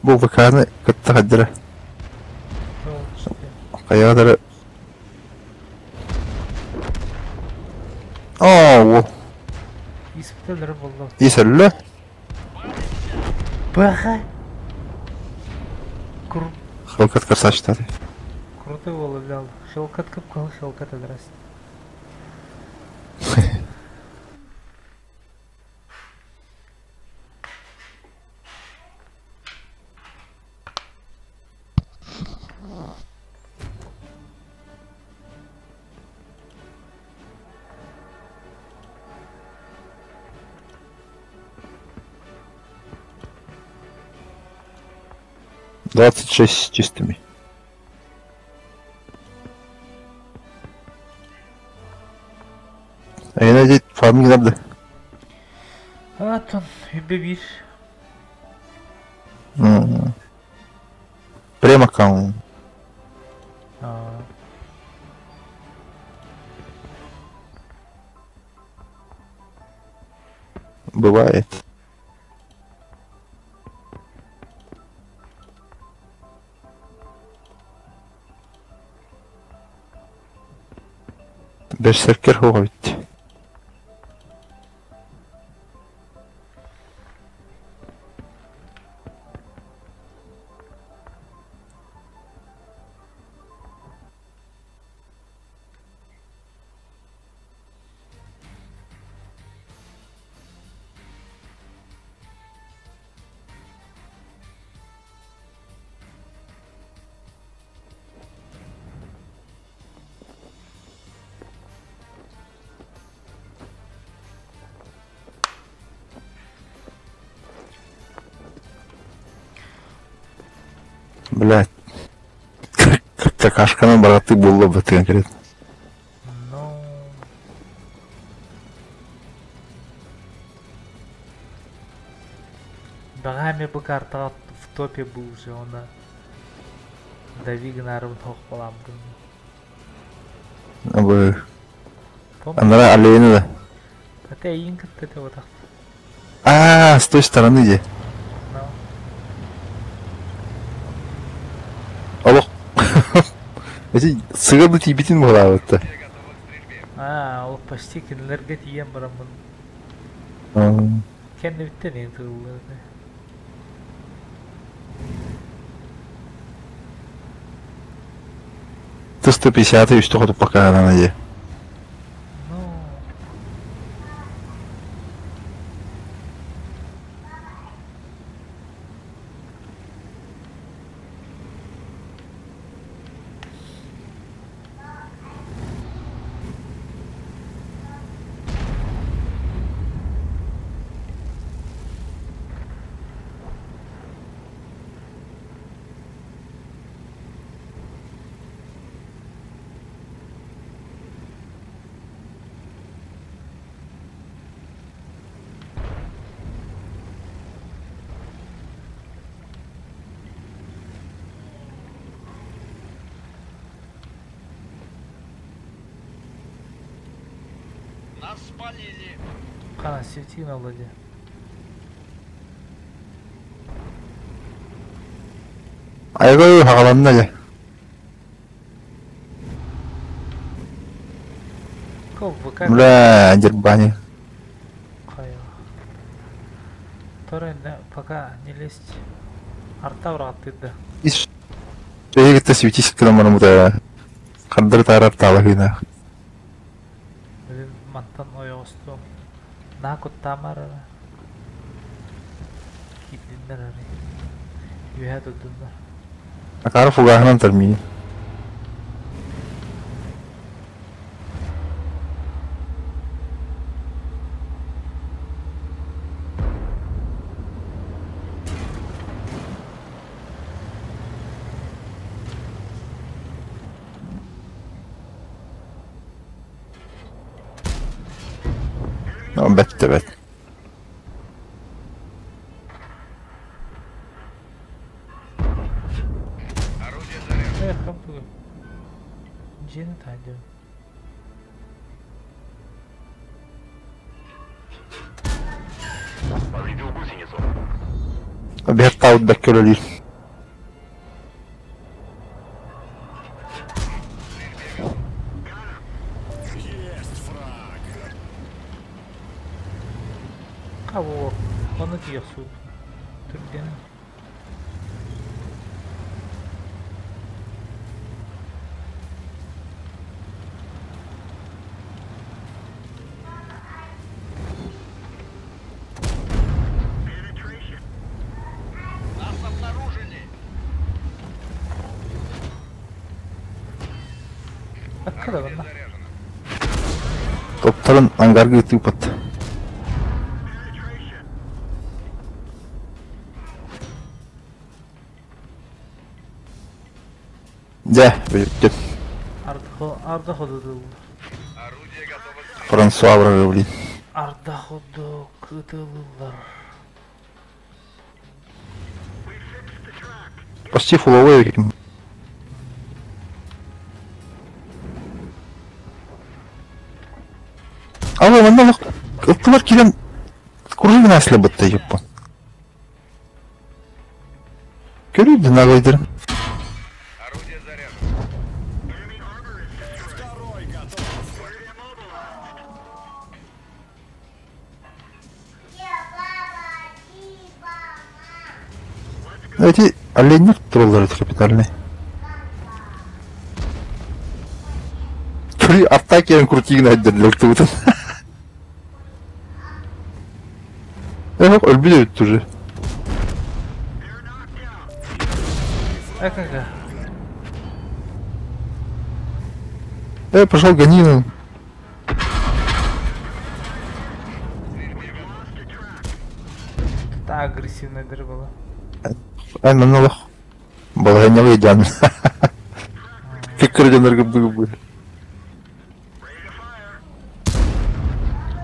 Speaker 2: Бу ВКны кытта хаддыра. Хаялары. О,
Speaker 1: Испыталары болду.
Speaker 2: Исәлле.
Speaker 1: Баха. Кру
Speaker 2: Хелкат красавчик.
Speaker 1: крутой ол взял. Хелкат кып кыл хелкат адрас.
Speaker 2: 26 с чистыми. А я надеюсь, фармить надо.
Speaker 1: Атон, бебиш.
Speaker 2: Прем аккаунт. Бывает. Берсеркер суох эбит. Блядь. Какашканан бараттыы буолла бытыган кэлэн.
Speaker 1: Ну... Бэҕэһээ бу картаҕа в топе был уже уонна дави гынаарыбын суох буолааммын.
Speaker 2: Абы. Анара аллеяны да.
Speaker 1: Это эйиин кытта этэ буотах.
Speaker 2: А, с той стороны де.
Speaker 1: Ну.
Speaker 2: Олох. Эти сыгырды тиийбитин буолаабытта.
Speaker 1: Аа, ол почти кинилэргэ тиийэн бараммын кэннибиттэн иһин тыыллар этэ.
Speaker 2: Т-150 үстэ хотуппакка анаана дии.
Speaker 1: Ну,
Speaker 5: Нас спалили.
Speaker 1: Хана свети на Владе.
Speaker 2: Айгы хагаланна дьэ.
Speaker 1: Кол ВК.
Speaker 2: Бля, дербани.
Speaker 1: Хайа. Второй, пока не лезть. Арта да.
Speaker 2: Ис Эйгитте светись гынан барамыта. Хардары таарар таалаһыына.
Speaker 1: Блин, мантан ойоҕостуом. Наһаа куттаамар эрэ. Киирдиннэр эрэ. Үөһэ турдуннар.
Speaker 2: Акаары фугаһынан тар миин. Бэттэ бэт.
Speaker 3: Орудие заряжено.
Speaker 1: Эх, тугу. Дьиэни таайдым.
Speaker 4: Повредил гусеницу.
Speaker 2: Бэт таут бэккэ үлэлиир.
Speaker 1: Кого? Ону тиийэ Түргэн.
Speaker 5: Нас обнаружили.
Speaker 1: Акка да
Speaker 3: Орудие
Speaker 1: манна.
Speaker 3: заряжено.
Speaker 2: Топтарын ангарга ыытыыппат. Дьэ, бүттүм.
Speaker 1: Арда ходудул.
Speaker 3: Орудие готово к стрельбе.
Speaker 2: Франсуа врага, блин.
Speaker 1: Арда ходу кытылылар.
Speaker 2: Почти фуловой каким. Алло, манна ыттылар киирэн курун насле бытта япон. Көрүйді нагайдырым.
Speaker 3: Орудие заряжено.
Speaker 2: Эти оленек троллары капитальный. При атаке крутигин айдерлер тубутун. Эх, өлбүт эбит уже.
Speaker 1: Экага.
Speaker 2: Пошел гони.
Speaker 1: Та агрессивная дыр была.
Speaker 2: Ай, наналах. Балаганялы дян. Фиккер гыбы.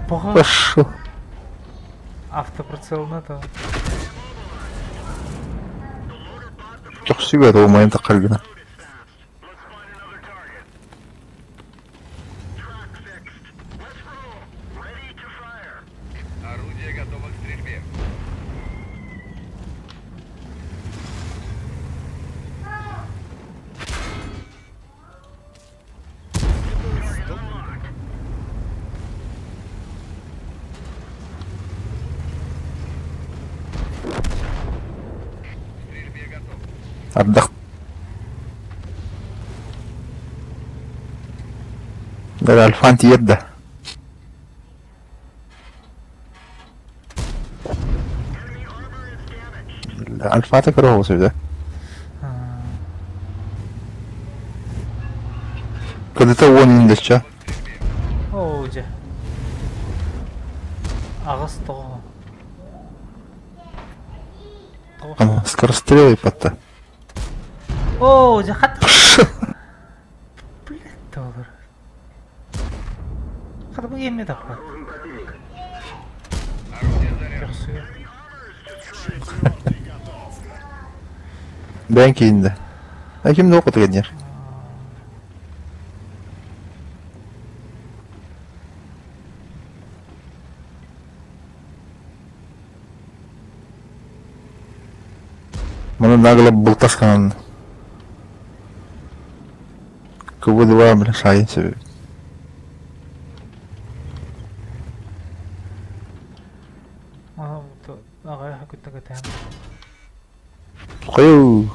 Speaker 1: Пога
Speaker 2: Пошел.
Speaker 1: автоприцел на то.
Speaker 2: Тохсуга это момента кальгина.
Speaker 3: Орудие готово к стрельбе. К стрельбе готов.
Speaker 2: Отдох. Да, Альфанти едда. Альфата корова сюда. Когда то он индеча.
Speaker 1: Оо, дьэ. Аҕыс тоҕо. Тоҕо.
Speaker 2: Скорострелы потта.
Speaker 1: Оо, дьэ хат. Блядь, доллар. Хата бу эмне таппат.
Speaker 3: Орудие заряжено.
Speaker 1: Төхсүгэ.
Speaker 2: Бән кейинде. А ким не оқыды кенер? Маны нагло былтасқан. КВ-2, бля, шайын себе.
Speaker 1: Ага, аҕа күттэ кэтээн.
Speaker 2: Қою.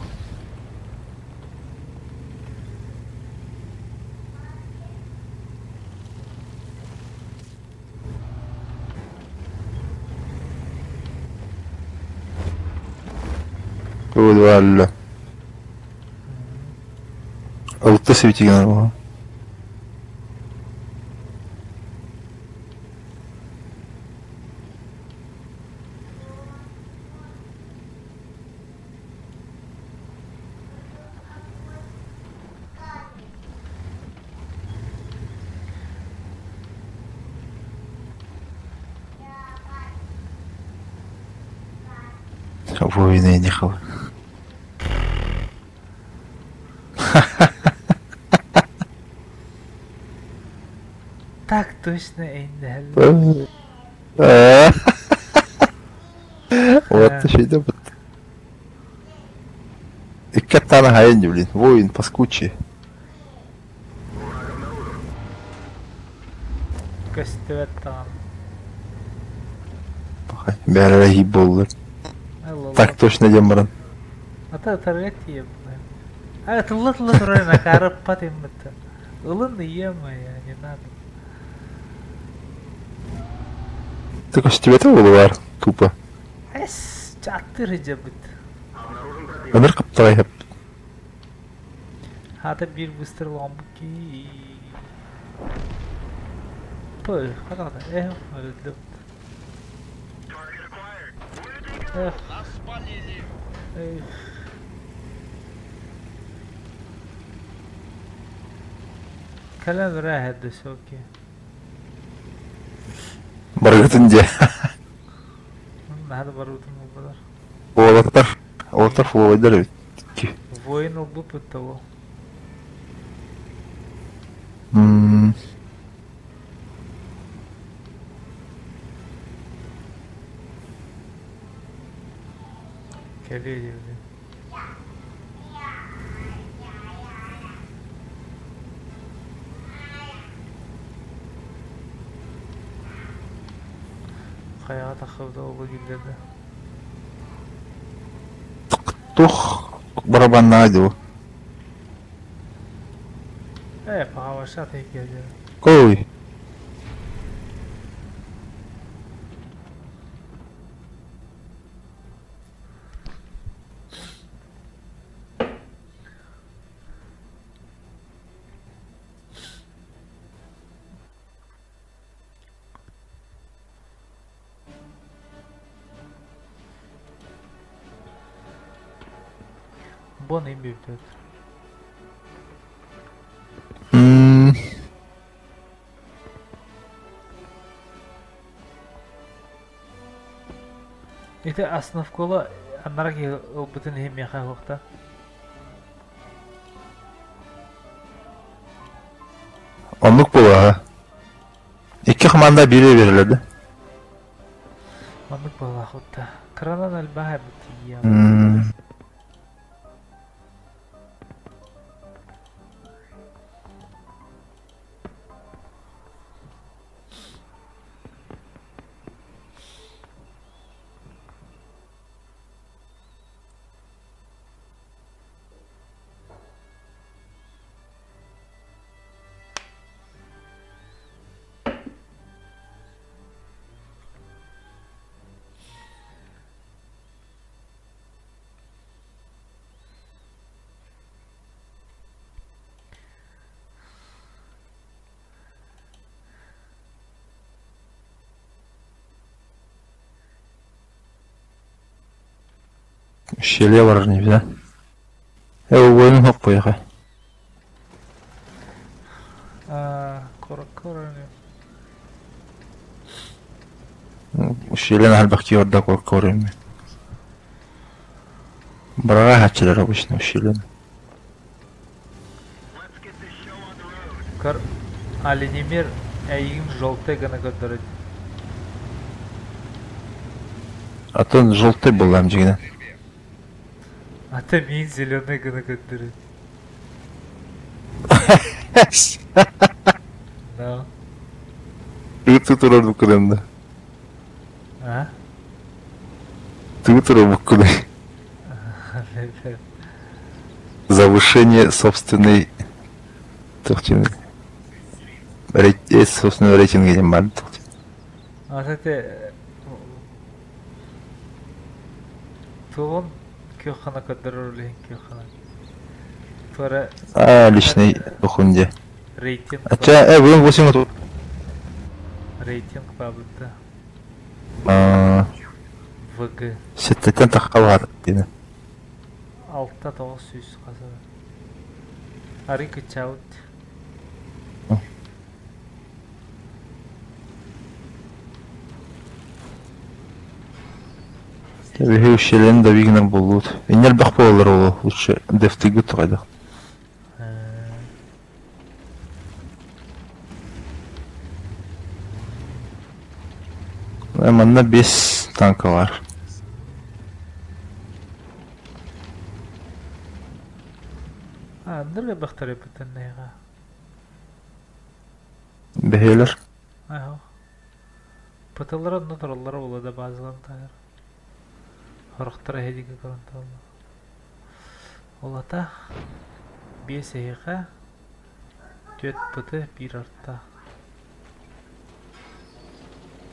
Speaker 2: КВ-2 алла. Алты светиган алға. Воины не хава.
Speaker 1: Так точно эйндэһэллэр.
Speaker 2: Вот еще идет. Иккаттана хайын, блин, воин паскучий.
Speaker 1: Көстүбэт даҕаны.
Speaker 2: Пахай, бәрі боллар. Так точно дем баран.
Speaker 1: Ата ытарга тиийэ була. А тылла тылла турар накарыппат иммитта. Ылын ё-моё, не надо.
Speaker 2: Ты көстүбэтэ болар, тупо.
Speaker 1: Эс, чаттыр жабыт.
Speaker 2: Өмір қаптағай хеп.
Speaker 1: Хата биир выстрел омбуки. Пой, хата эх, өлдүм. Эх,
Speaker 5: Нас спалили.
Speaker 1: эх. Кэлэн рэһэдэ соки.
Speaker 2: Баргытын де.
Speaker 1: Наһаа барутун булбалар.
Speaker 2: Олаттар. Олаттар флойдар бит.
Speaker 1: Воин ылбыппыт того. Кэлиэ диэбитим. Хайаҕа таххыбыта ол киллэрдэ.
Speaker 2: Тух барабаннаа дуу.
Speaker 1: Э, паҕабаша тейкелер.
Speaker 2: Ой.
Speaker 1: Бон им бүппүт. Ити основкола аннара киһи ылбытын иһин миэхэ уһукта.
Speaker 2: Оннук буолуоҕа. Икки команда биир берилер да.
Speaker 1: Оннук буолаахутта. Кыранан элбэх эбит тиийиэм.
Speaker 2: Щеле бар нельзя. Уойун хоп поехай. Щеле на орда коркорими. Брага хачылар обычно щеле.
Speaker 1: Көр Аленимир эйигин желтый гына көрдөрөт.
Speaker 2: А то желтый был там жигина.
Speaker 1: А то мин зеленый гына көрдөрөт. Да.
Speaker 2: Тыгы турар буккуленда.
Speaker 1: А?
Speaker 2: Тыгы турар буккуле. Завышение собственной собственного рейтинга не мал.
Speaker 1: А это Тугун көххана көрдөрөр көххана. Тура
Speaker 2: А, личный дохунде.
Speaker 1: Рейтинг.
Speaker 2: Ача, бүгүн 8 тут.
Speaker 1: Рейтинг бабытта.
Speaker 2: А,
Speaker 1: ВГ.
Speaker 2: Сеттен тахалар дени.
Speaker 1: Алта тоғыз сүүс қазыр. Арика чаут.
Speaker 2: Тебе ущелен да вигнер болут. Инел бах болар ол лучше дефтиги тугайда. Манна 5 танка бар.
Speaker 1: А, нырга бахтары бүтәннәйга.
Speaker 2: Бехелер.
Speaker 1: Айхо. Пыталар онно тураллара була да базалар тагыр. Хорохтара хедиге көрөн Олата 5 эйха 4 пыты 1 артта.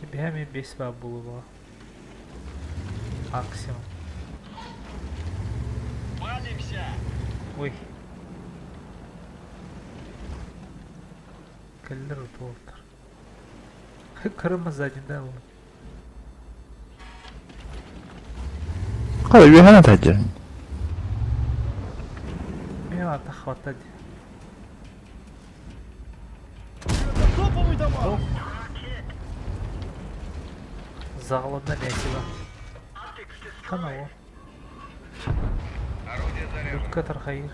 Speaker 1: Тебе ми 5 ба булу Максимум.
Speaker 5: Палимся!
Speaker 1: Ой. Кэллер утуолтар. Кырымы сзади да ол.
Speaker 2: Кай бихана тажа.
Speaker 1: Мен ата хватать. Заглавна весело. Канал.
Speaker 3: Орудие заряжено.
Speaker 1: Утка тархайыр.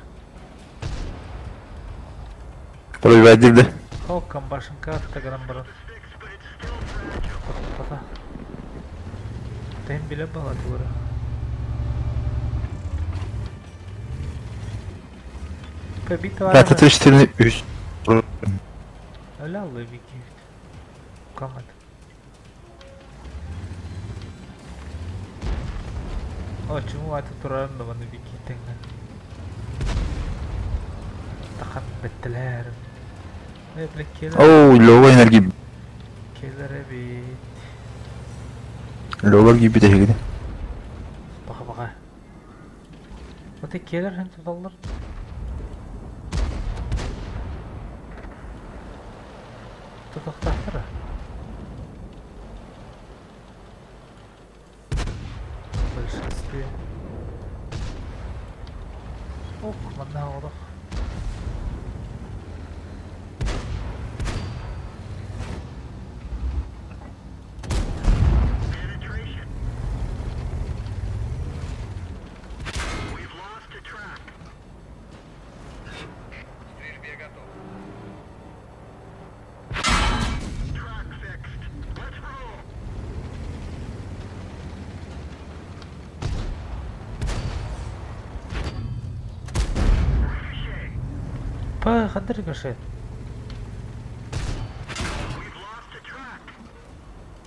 Speaker 2: Проводилdi.
Speaker 1: Хоккан башынка тагыран баран. Пата. Тем биле бала тура.
Speaker 2: Пятый 34 үс.
Speaker 1: Öyle alıyor bir iki. Kalmadı. О, чему аты турарын да маны бики тэҥҥэ. Тахан бэттэлэр. Э, бile келер.
Speaker 2: Оу, Лёва энергии.
Speaker 1: Келер эбит.
Speaker 2: Лёва гибит эһигини.
Speaker 1: Баха баха. Оте келер хэн туталлар. Тутахтахтара. В большинстве. Ох, манна олох.
Speaker 3: К стрельбе готов.
Speaker 1: Па, хандар рикошет.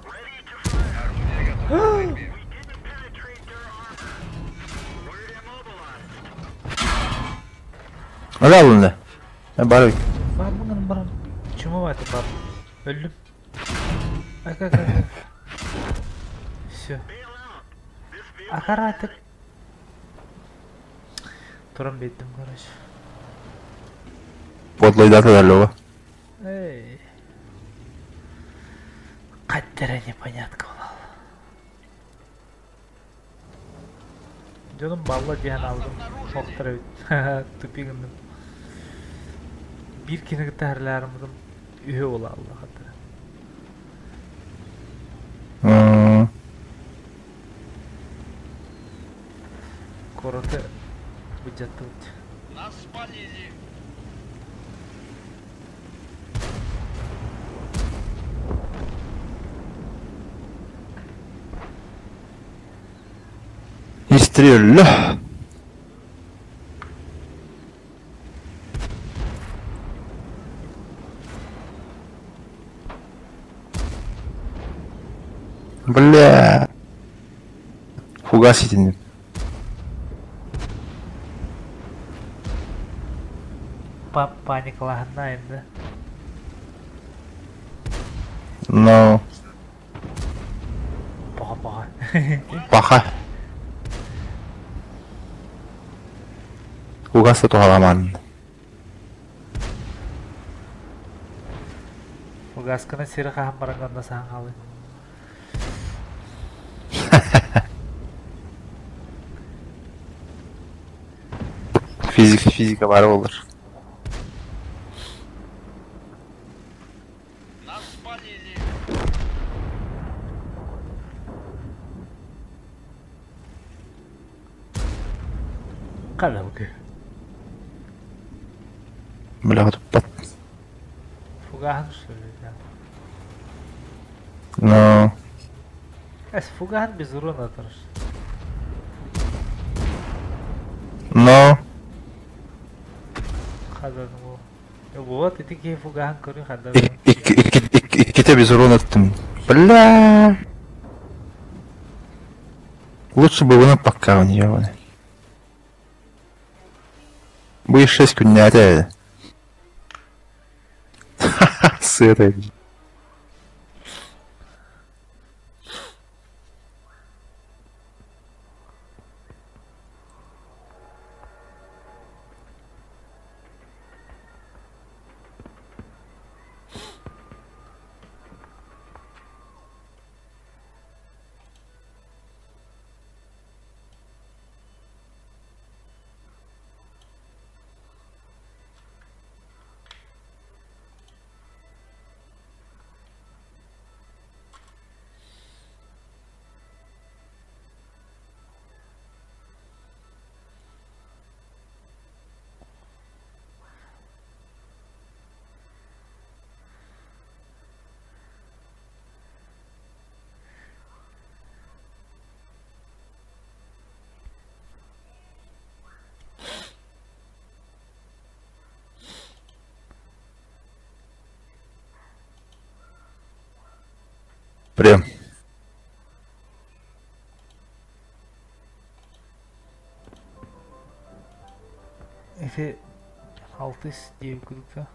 Speaker 3: Орудие готово к стрельбе.
Speaker 2: Öyle alın Бар.
Speaker 1: Бар мыңын барам. Чему это бар? Öldüm. Ак, ак, ак. Все. Акаратык. Туран беттим, короче.
Speaker 2: Подлайдаты Лёва.
Speaker 1: Эй. Каттера непонятка болал. Дьонум балла диэн алдым. Охтар эбит. Тупигынным. Биир кини кытта харлаарыммытым үһү буола алла хаттара. Куораты былдьаттыбыт.
Speaker 5: Нас спалили.
Speaker 2: Истреллө. Бля. Фугас итинним.
Speaker 1: Паникалаһынна инде.
Speaker 2: Но.
Speaker 1: Паха паха.
Speaker 2: Паха. Фугас туһаламан.
Speaker 1: Фугасканы сири хаһан баран саһан хаалый.
Speaker 2: Физика физика бар olur.
Speaker 5: Нас спалили.
Speaker 1: Кадалгы.
Speaker 2: Бля, туппат.
Speaker 1: Фугаһын что ли? Да.
Speaker 2: Но.
Speaker 1: Эс фугаһын без урона тұрыш.
Speaker 2: Но.
Speaker 1: Хадан ол. Вот ити киһи фугаһын көрү хадан.
Speaker 2: Икките без урона аттым. Бля. Лучше бы вона пока у нее. Бу 6 күннәтә. С этой. Прям.
Speaker 1: Ити алтыс диэбит курдук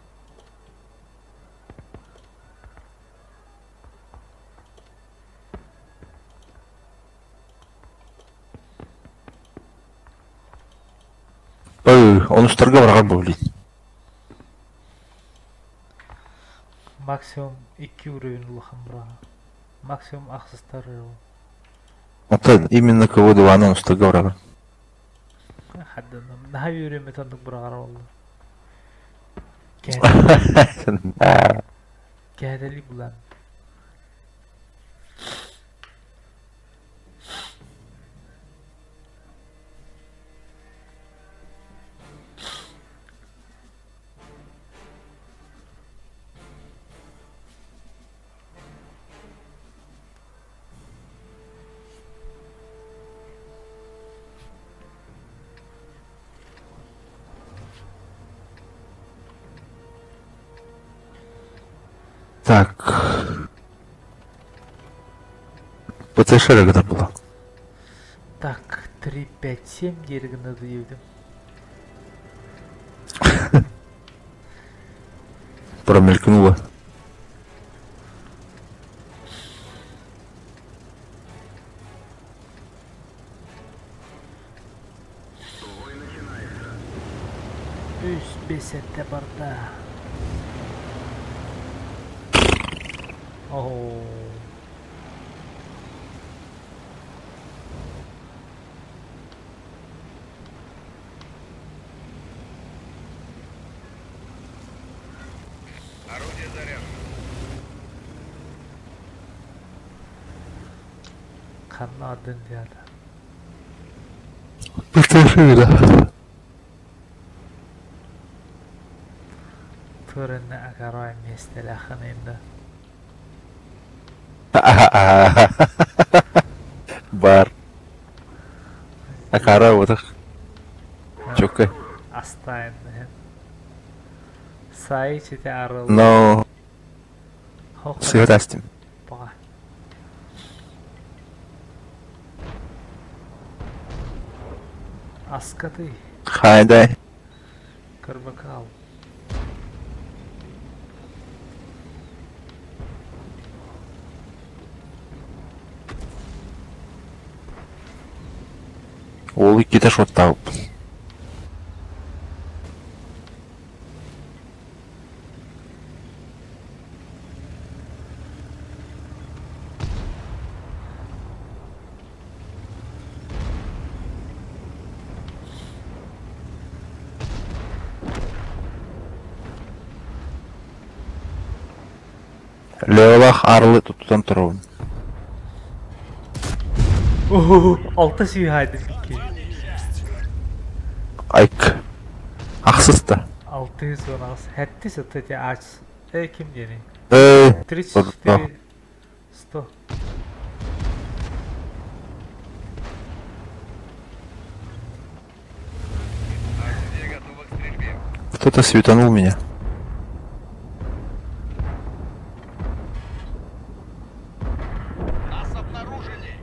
Speaker 2: Ой, онустарга барар блин.
Speaker 1: Максимум 2 уровень улахан быраҕа. Максимум ахсыстар ол.
Speaker 2: Это именно кого дивана онустарга барар.
Speaker 1: Хадданам. Наһаа үөрүммүт оннук быраҕар буолла. Кээтэли булан.
Speaker 2: Так. ПЦШ когда было?
Speaker 1: Так, 3, 5, 7 диэри гына диэбитим.
Speaker 2: Промелькнуло.
Speaker 1: Үс бэс сэттэ барда. Оо.
Speaker 3: Орудие заряжено.
Speaker 1: Ханна ардын диэхэ.
Speaker 2: ПЦШ да.
Speaker 1: Турэннэ акарай миэстэлээххин да.
Speaker 2: Бар. Акара вот Чөккө.
Speaker 1: Астайын Сай чите арыл.
Speaker 2: Но сыграстим.
Speaker 1: Пока. Аскаты.
Speaker 2: Хайдай.
Speaker 1: Карбакал.
Speaker 2: Ол иккитэ шоттаабыт. Левалах арлы тутан турабын.
Speaker 1: Алта сүйхайды икки.
Speaker 2: Айк. Ахсыста.
Speaker 1: 618. Хэтти сытты те ач. Эй ким диэни?
Speaker 2: Эй.
Speaker 1: 34 100.
Speaker 3: Орудие готово к стрельбе.
Speaker 2: Кто-то светанул меня.
Speaker 5: Нас обнаружили.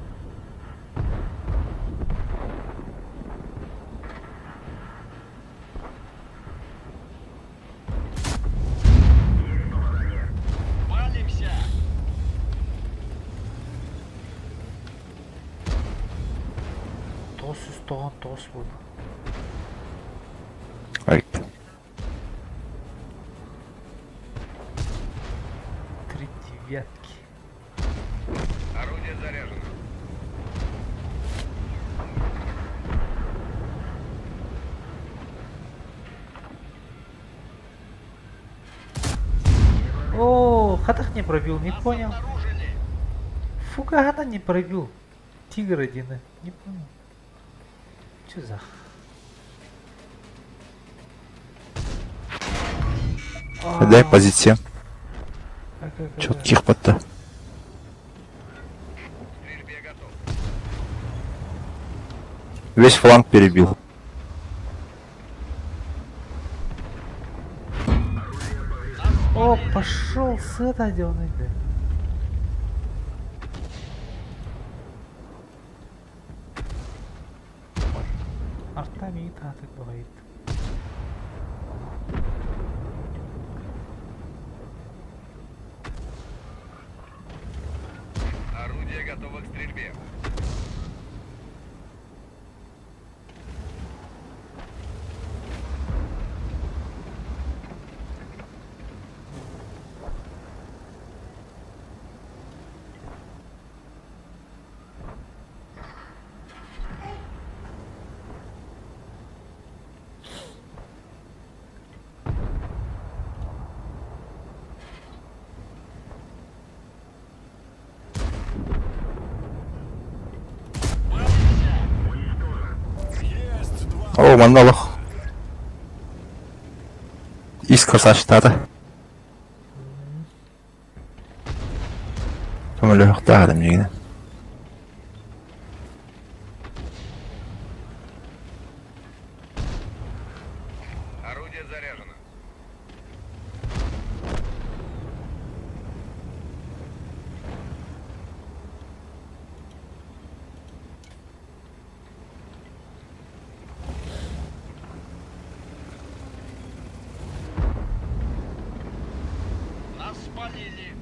Speaker 5: Палимся.
Speaker 1: Тоғыз жүз тоғыз тоғыз болды.
Speaker 2: Айк.
Speaker 1: Три девятки.
Speaker 3: Орудие заряжено.
Speaker 1: О, хатах не пробил, не
Speaker 5: Нас
Speaker 1: понял.
Speaker 5: обнаружили.
Speaker 1: Фугана не пробил. Тигр один, не понял. Че за...
Speaker 2: Дай позиция.
Speaker 1: Как, как, как,
Speaker 2: Четких подта.
Speaker 3: К стрельбе готов.
Speaker 2: Весь фланг перебил.
Speaker 1: О, пошел с это делать, да. Таатык баҕайыт.
Speaker 3: Орудие готово к стрельбе.
Speaker 2: О, манна олох. Ис красавчиктаата. Көмөлөһүөхтээх этим дьиҥинэн.
Speaker 3: Орудие заряжено.
Speaker 5: Нас спалили.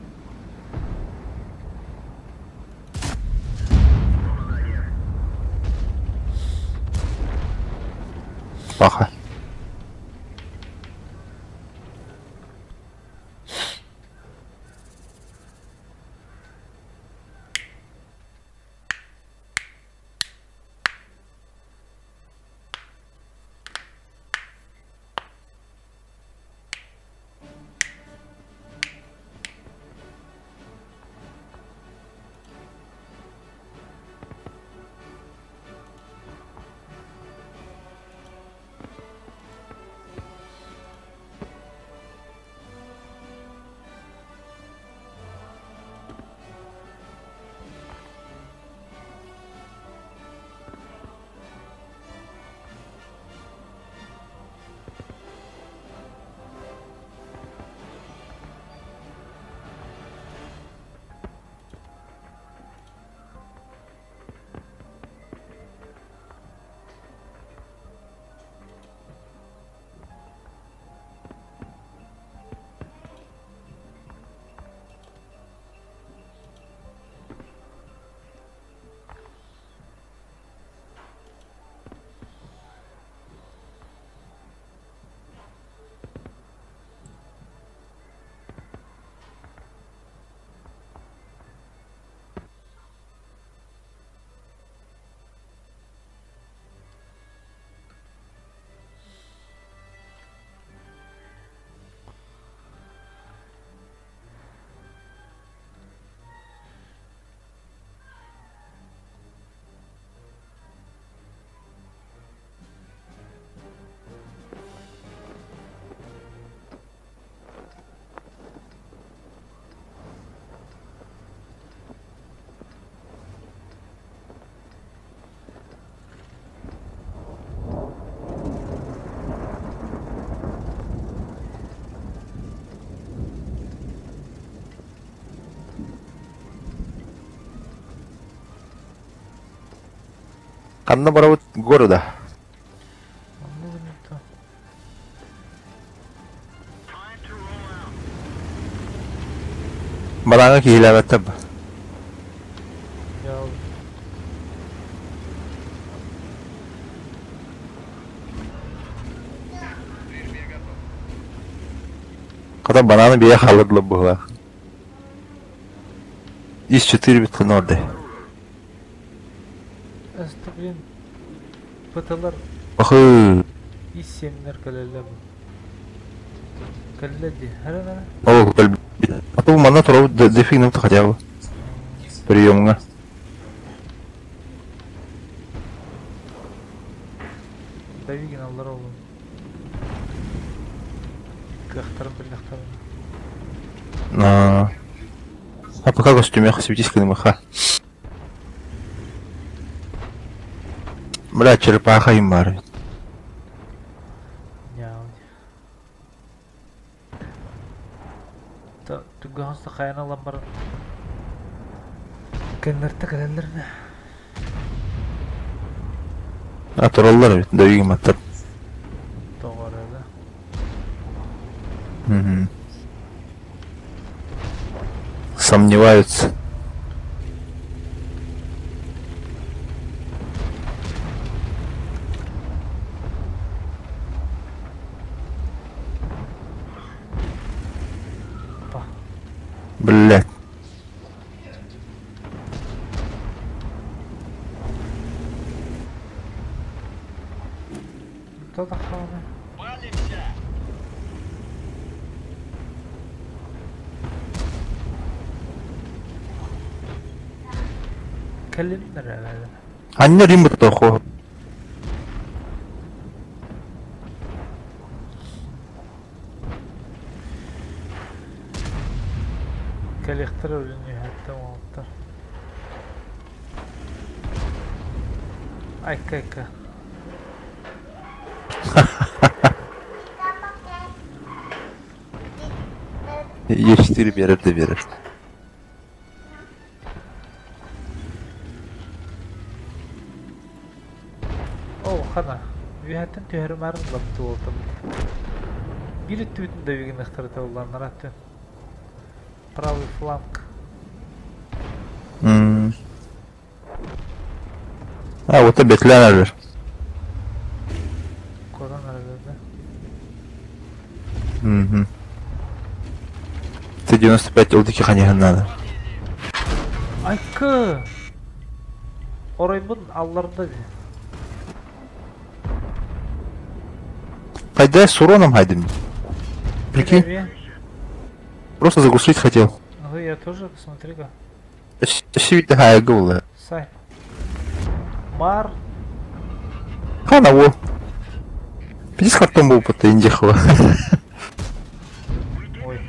Speaker 2: Паха. Ханна барабыт города?
Speaker 1: Оннук то.
Speaker 2: Балаҥа киһилээбэттэр ба.
Speaker 1: Дьаал.
Speaker 3: Стрельбе готов.
Speaker 2: Хата бананы бэйэ хааллардылар быһыылаах. Ис 4 бит хынорды.
Speaker 1: Өстө блин. Пыталар
Speaker 2: Охы.
Speaker 1: ис сиэннэр кэлэллэр бу. Кэллэ дии. Хара хара.
Speaker 2: Ол кэлбит. А то манна турабыт дефиг нам хотя бы. Приемҥа.
Speaker 1: Давигин аллар oğlum. Кыахтарын биллэхтэрин.
Speaker 2: А а пока костюмех светись кынымаха. Бля, черепаха им бар.
Speaker 1: Ньаау. Түггөһөн хайана ылан баран. Кэннэртэ кэлэллэринэ.
Speaker 2: А тураллар бит давигин маттар.
Speaker 1: Тоҕо да.
Speaker 2: Угу. Сомневаются.
Speaker 1: Па.
Speaker 2: Блять.
Speaker 1: Кто таххаҕына?
Speaker 5: Палимся!
Speaker 1: Кэлиннэр эрэ.
Speaker 2: Анна Римбы тохо.
Speaker 1: Кэлиэхтэрэ өлүн үөһэттэн уолаттар. Айка айка.
Speaker 2: Е4 берер да берер.
Speaker 1: Оо хана. Үөһэттэн түһэрим ыллам туолтум. Биир өттүбүтүн да үгүнэхтэрэ табылланнар аттын. Правый фланг.
Speaker 2: М. А, вот бетлен эрэр.
Speaker 1: Корон эрэр да.
Speaker 2: Угу. Т-95 ол диэки хайыһан надо.
Speaker 1: Айка! Оройбун алларда дии.
Speaker 2: Хайда с уроном хайдым. Прикинь,
Speaker 1: Привет.
Speaker 2: просто заглушить хотел.
Speaker 1: Ну я тоже, посмотри-ка.
Speaker 2: Все хайга
Speaker 1: Сай. Мар.
Speaker 2: Хана во. Пиздец картон был по индихова.
Speaker 1: Ой.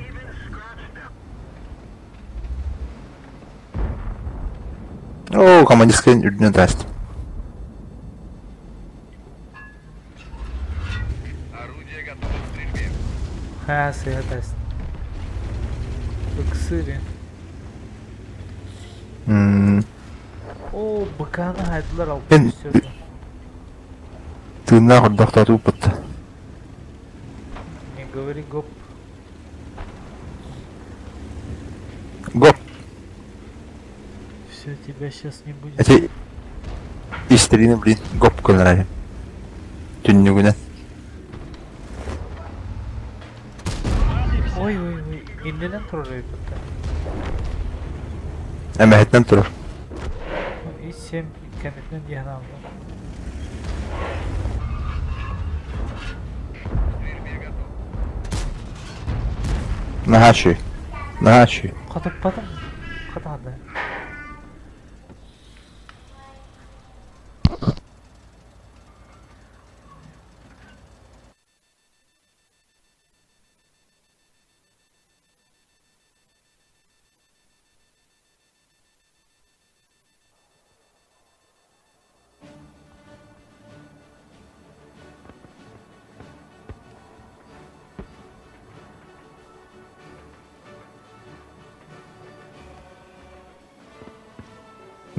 Speaker 2: О, командирская не даст.
Speaker 3: Орудие готово к стрельбе.
Speaker 1: Ха, сыгатасть. Ыксыри.
Speaker 2: М,
Speaker 1: О, быканы хайдылар алып
Speaker 2: Мен-
Speaker 1: түсірді.
Speaker 2: Ты нахуй доктор опыт.
Speaker 1: Не говори гоп.
Speaker 2: Гоп.
Speaker 1: Все, тебя сейчас не будет.
Speaker 2: Эти истерины, блин, гоп көнөрәйм. Түннүгүнэн.
Speaker 1: Ой, ой, ой. Иннинэн турар эбит.
Speaker 2: Эмэһиттэн турар.
Speaker 1: И 7 кэнниттэн диэн алды.
Speaker 3: К стрельбе готов.
Speaker 2: Наһаа Наһаа
Speaker 1: Хотуппатым. Хатаады.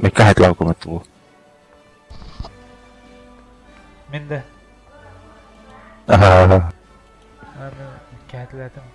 Speaker 2: Мекка хайтлау көмөт бу.
Speaker 1: Мен де.
Speaker 2: Аха.
Speaker 1: Мен кәтіләтім.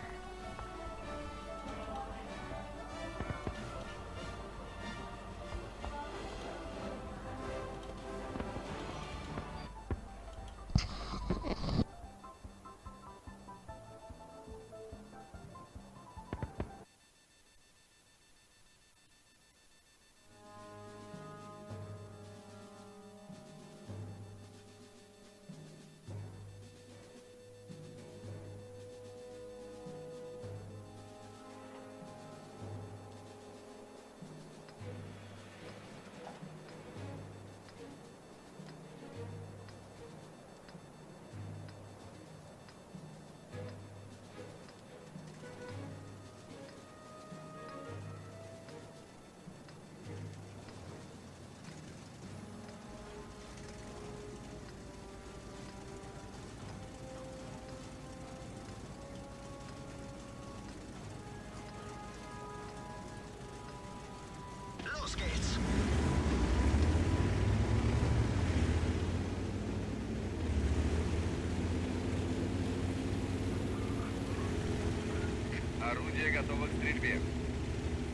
Speaker 3: Орудие готово к стрельбе.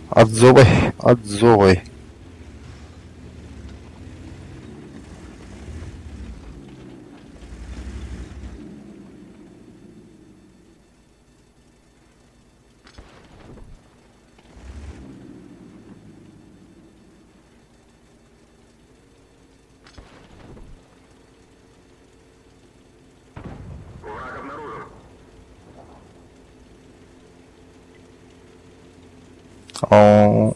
Speaker 2: Отзовой, отзовой.
Speaker 4: Враг обнаружен.
Speaker 2: О,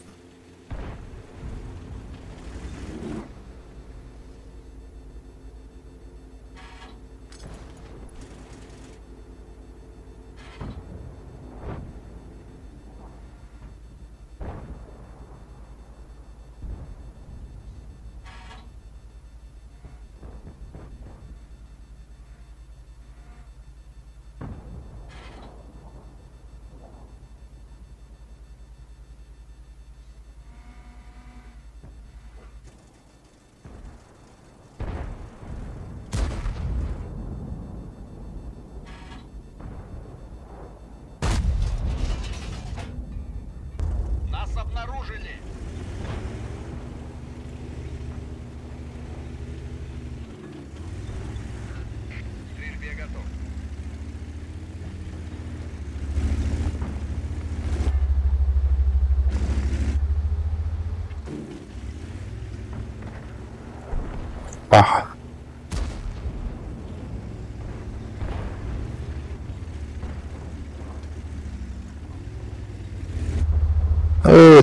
Speaker 5: Нас обнаружили.
Speaker 3: К стрельбе готов.
Speaker 2: паха.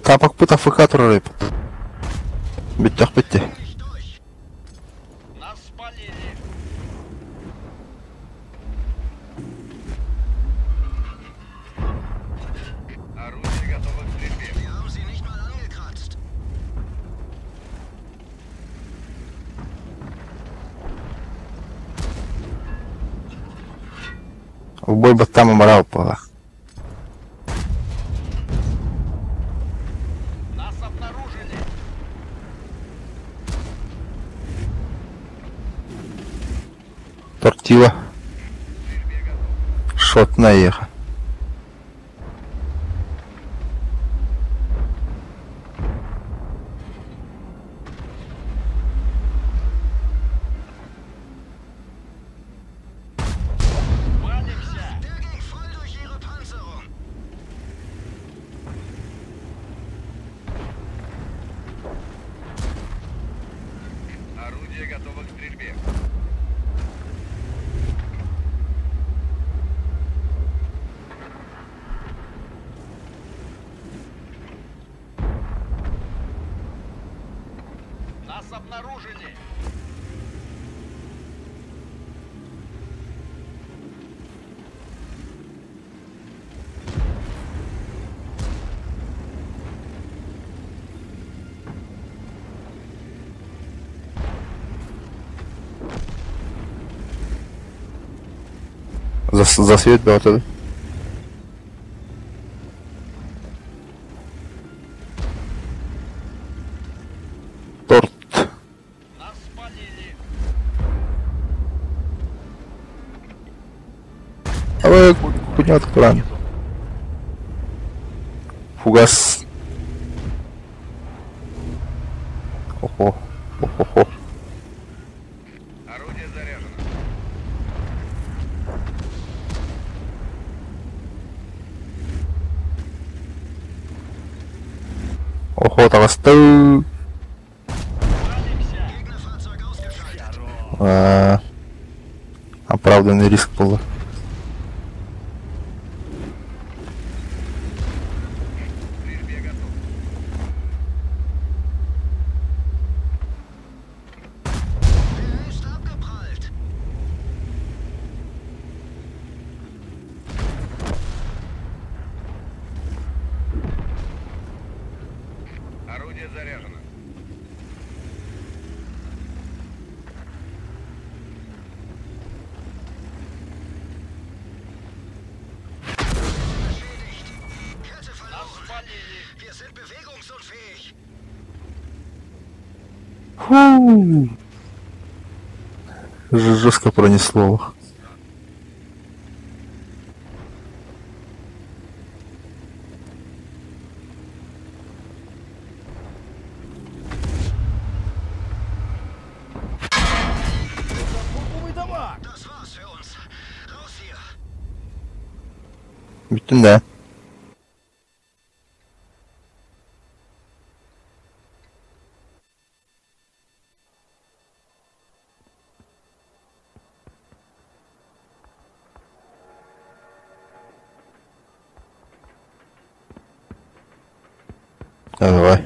Speaker 2: Тапак пыта ФК турар Бүттэх битти.
Speaker 5: Нас спалили.
Speaker 3: Орудие готово к стрельбе.
Speaker 2: В бой баттама марал пала.
Speaker 5: Нас обнаружили.
Speaker 2: Тортила.
Speaker 3: К стрельбе готов.
Speaker 2: Шот наеха.
Speaker 5: Валимся.
Speaker 3: Орудие готово к стрельбе.
Speaker 5: Нас обнаружили.
Speaker 2: Засвет бөтөдө. Торт.
Speaker 5: Нас спалили.
Speaker 2: Абы кунят туран. Фугас. Охо. Охо.
Speaker 3: Орудие заряжено.
Speaker 2: Охо таҕысты.
Speaker 5: Валимся.
Speaker 2: А, Оправданный риск был.
Speaker 3: К стрельбе готов. Орудие заряжено.
Speaker 5: Нас спалили.
Speaker 2: Фу. Жестко пронесло. Бүттүн да. Давай.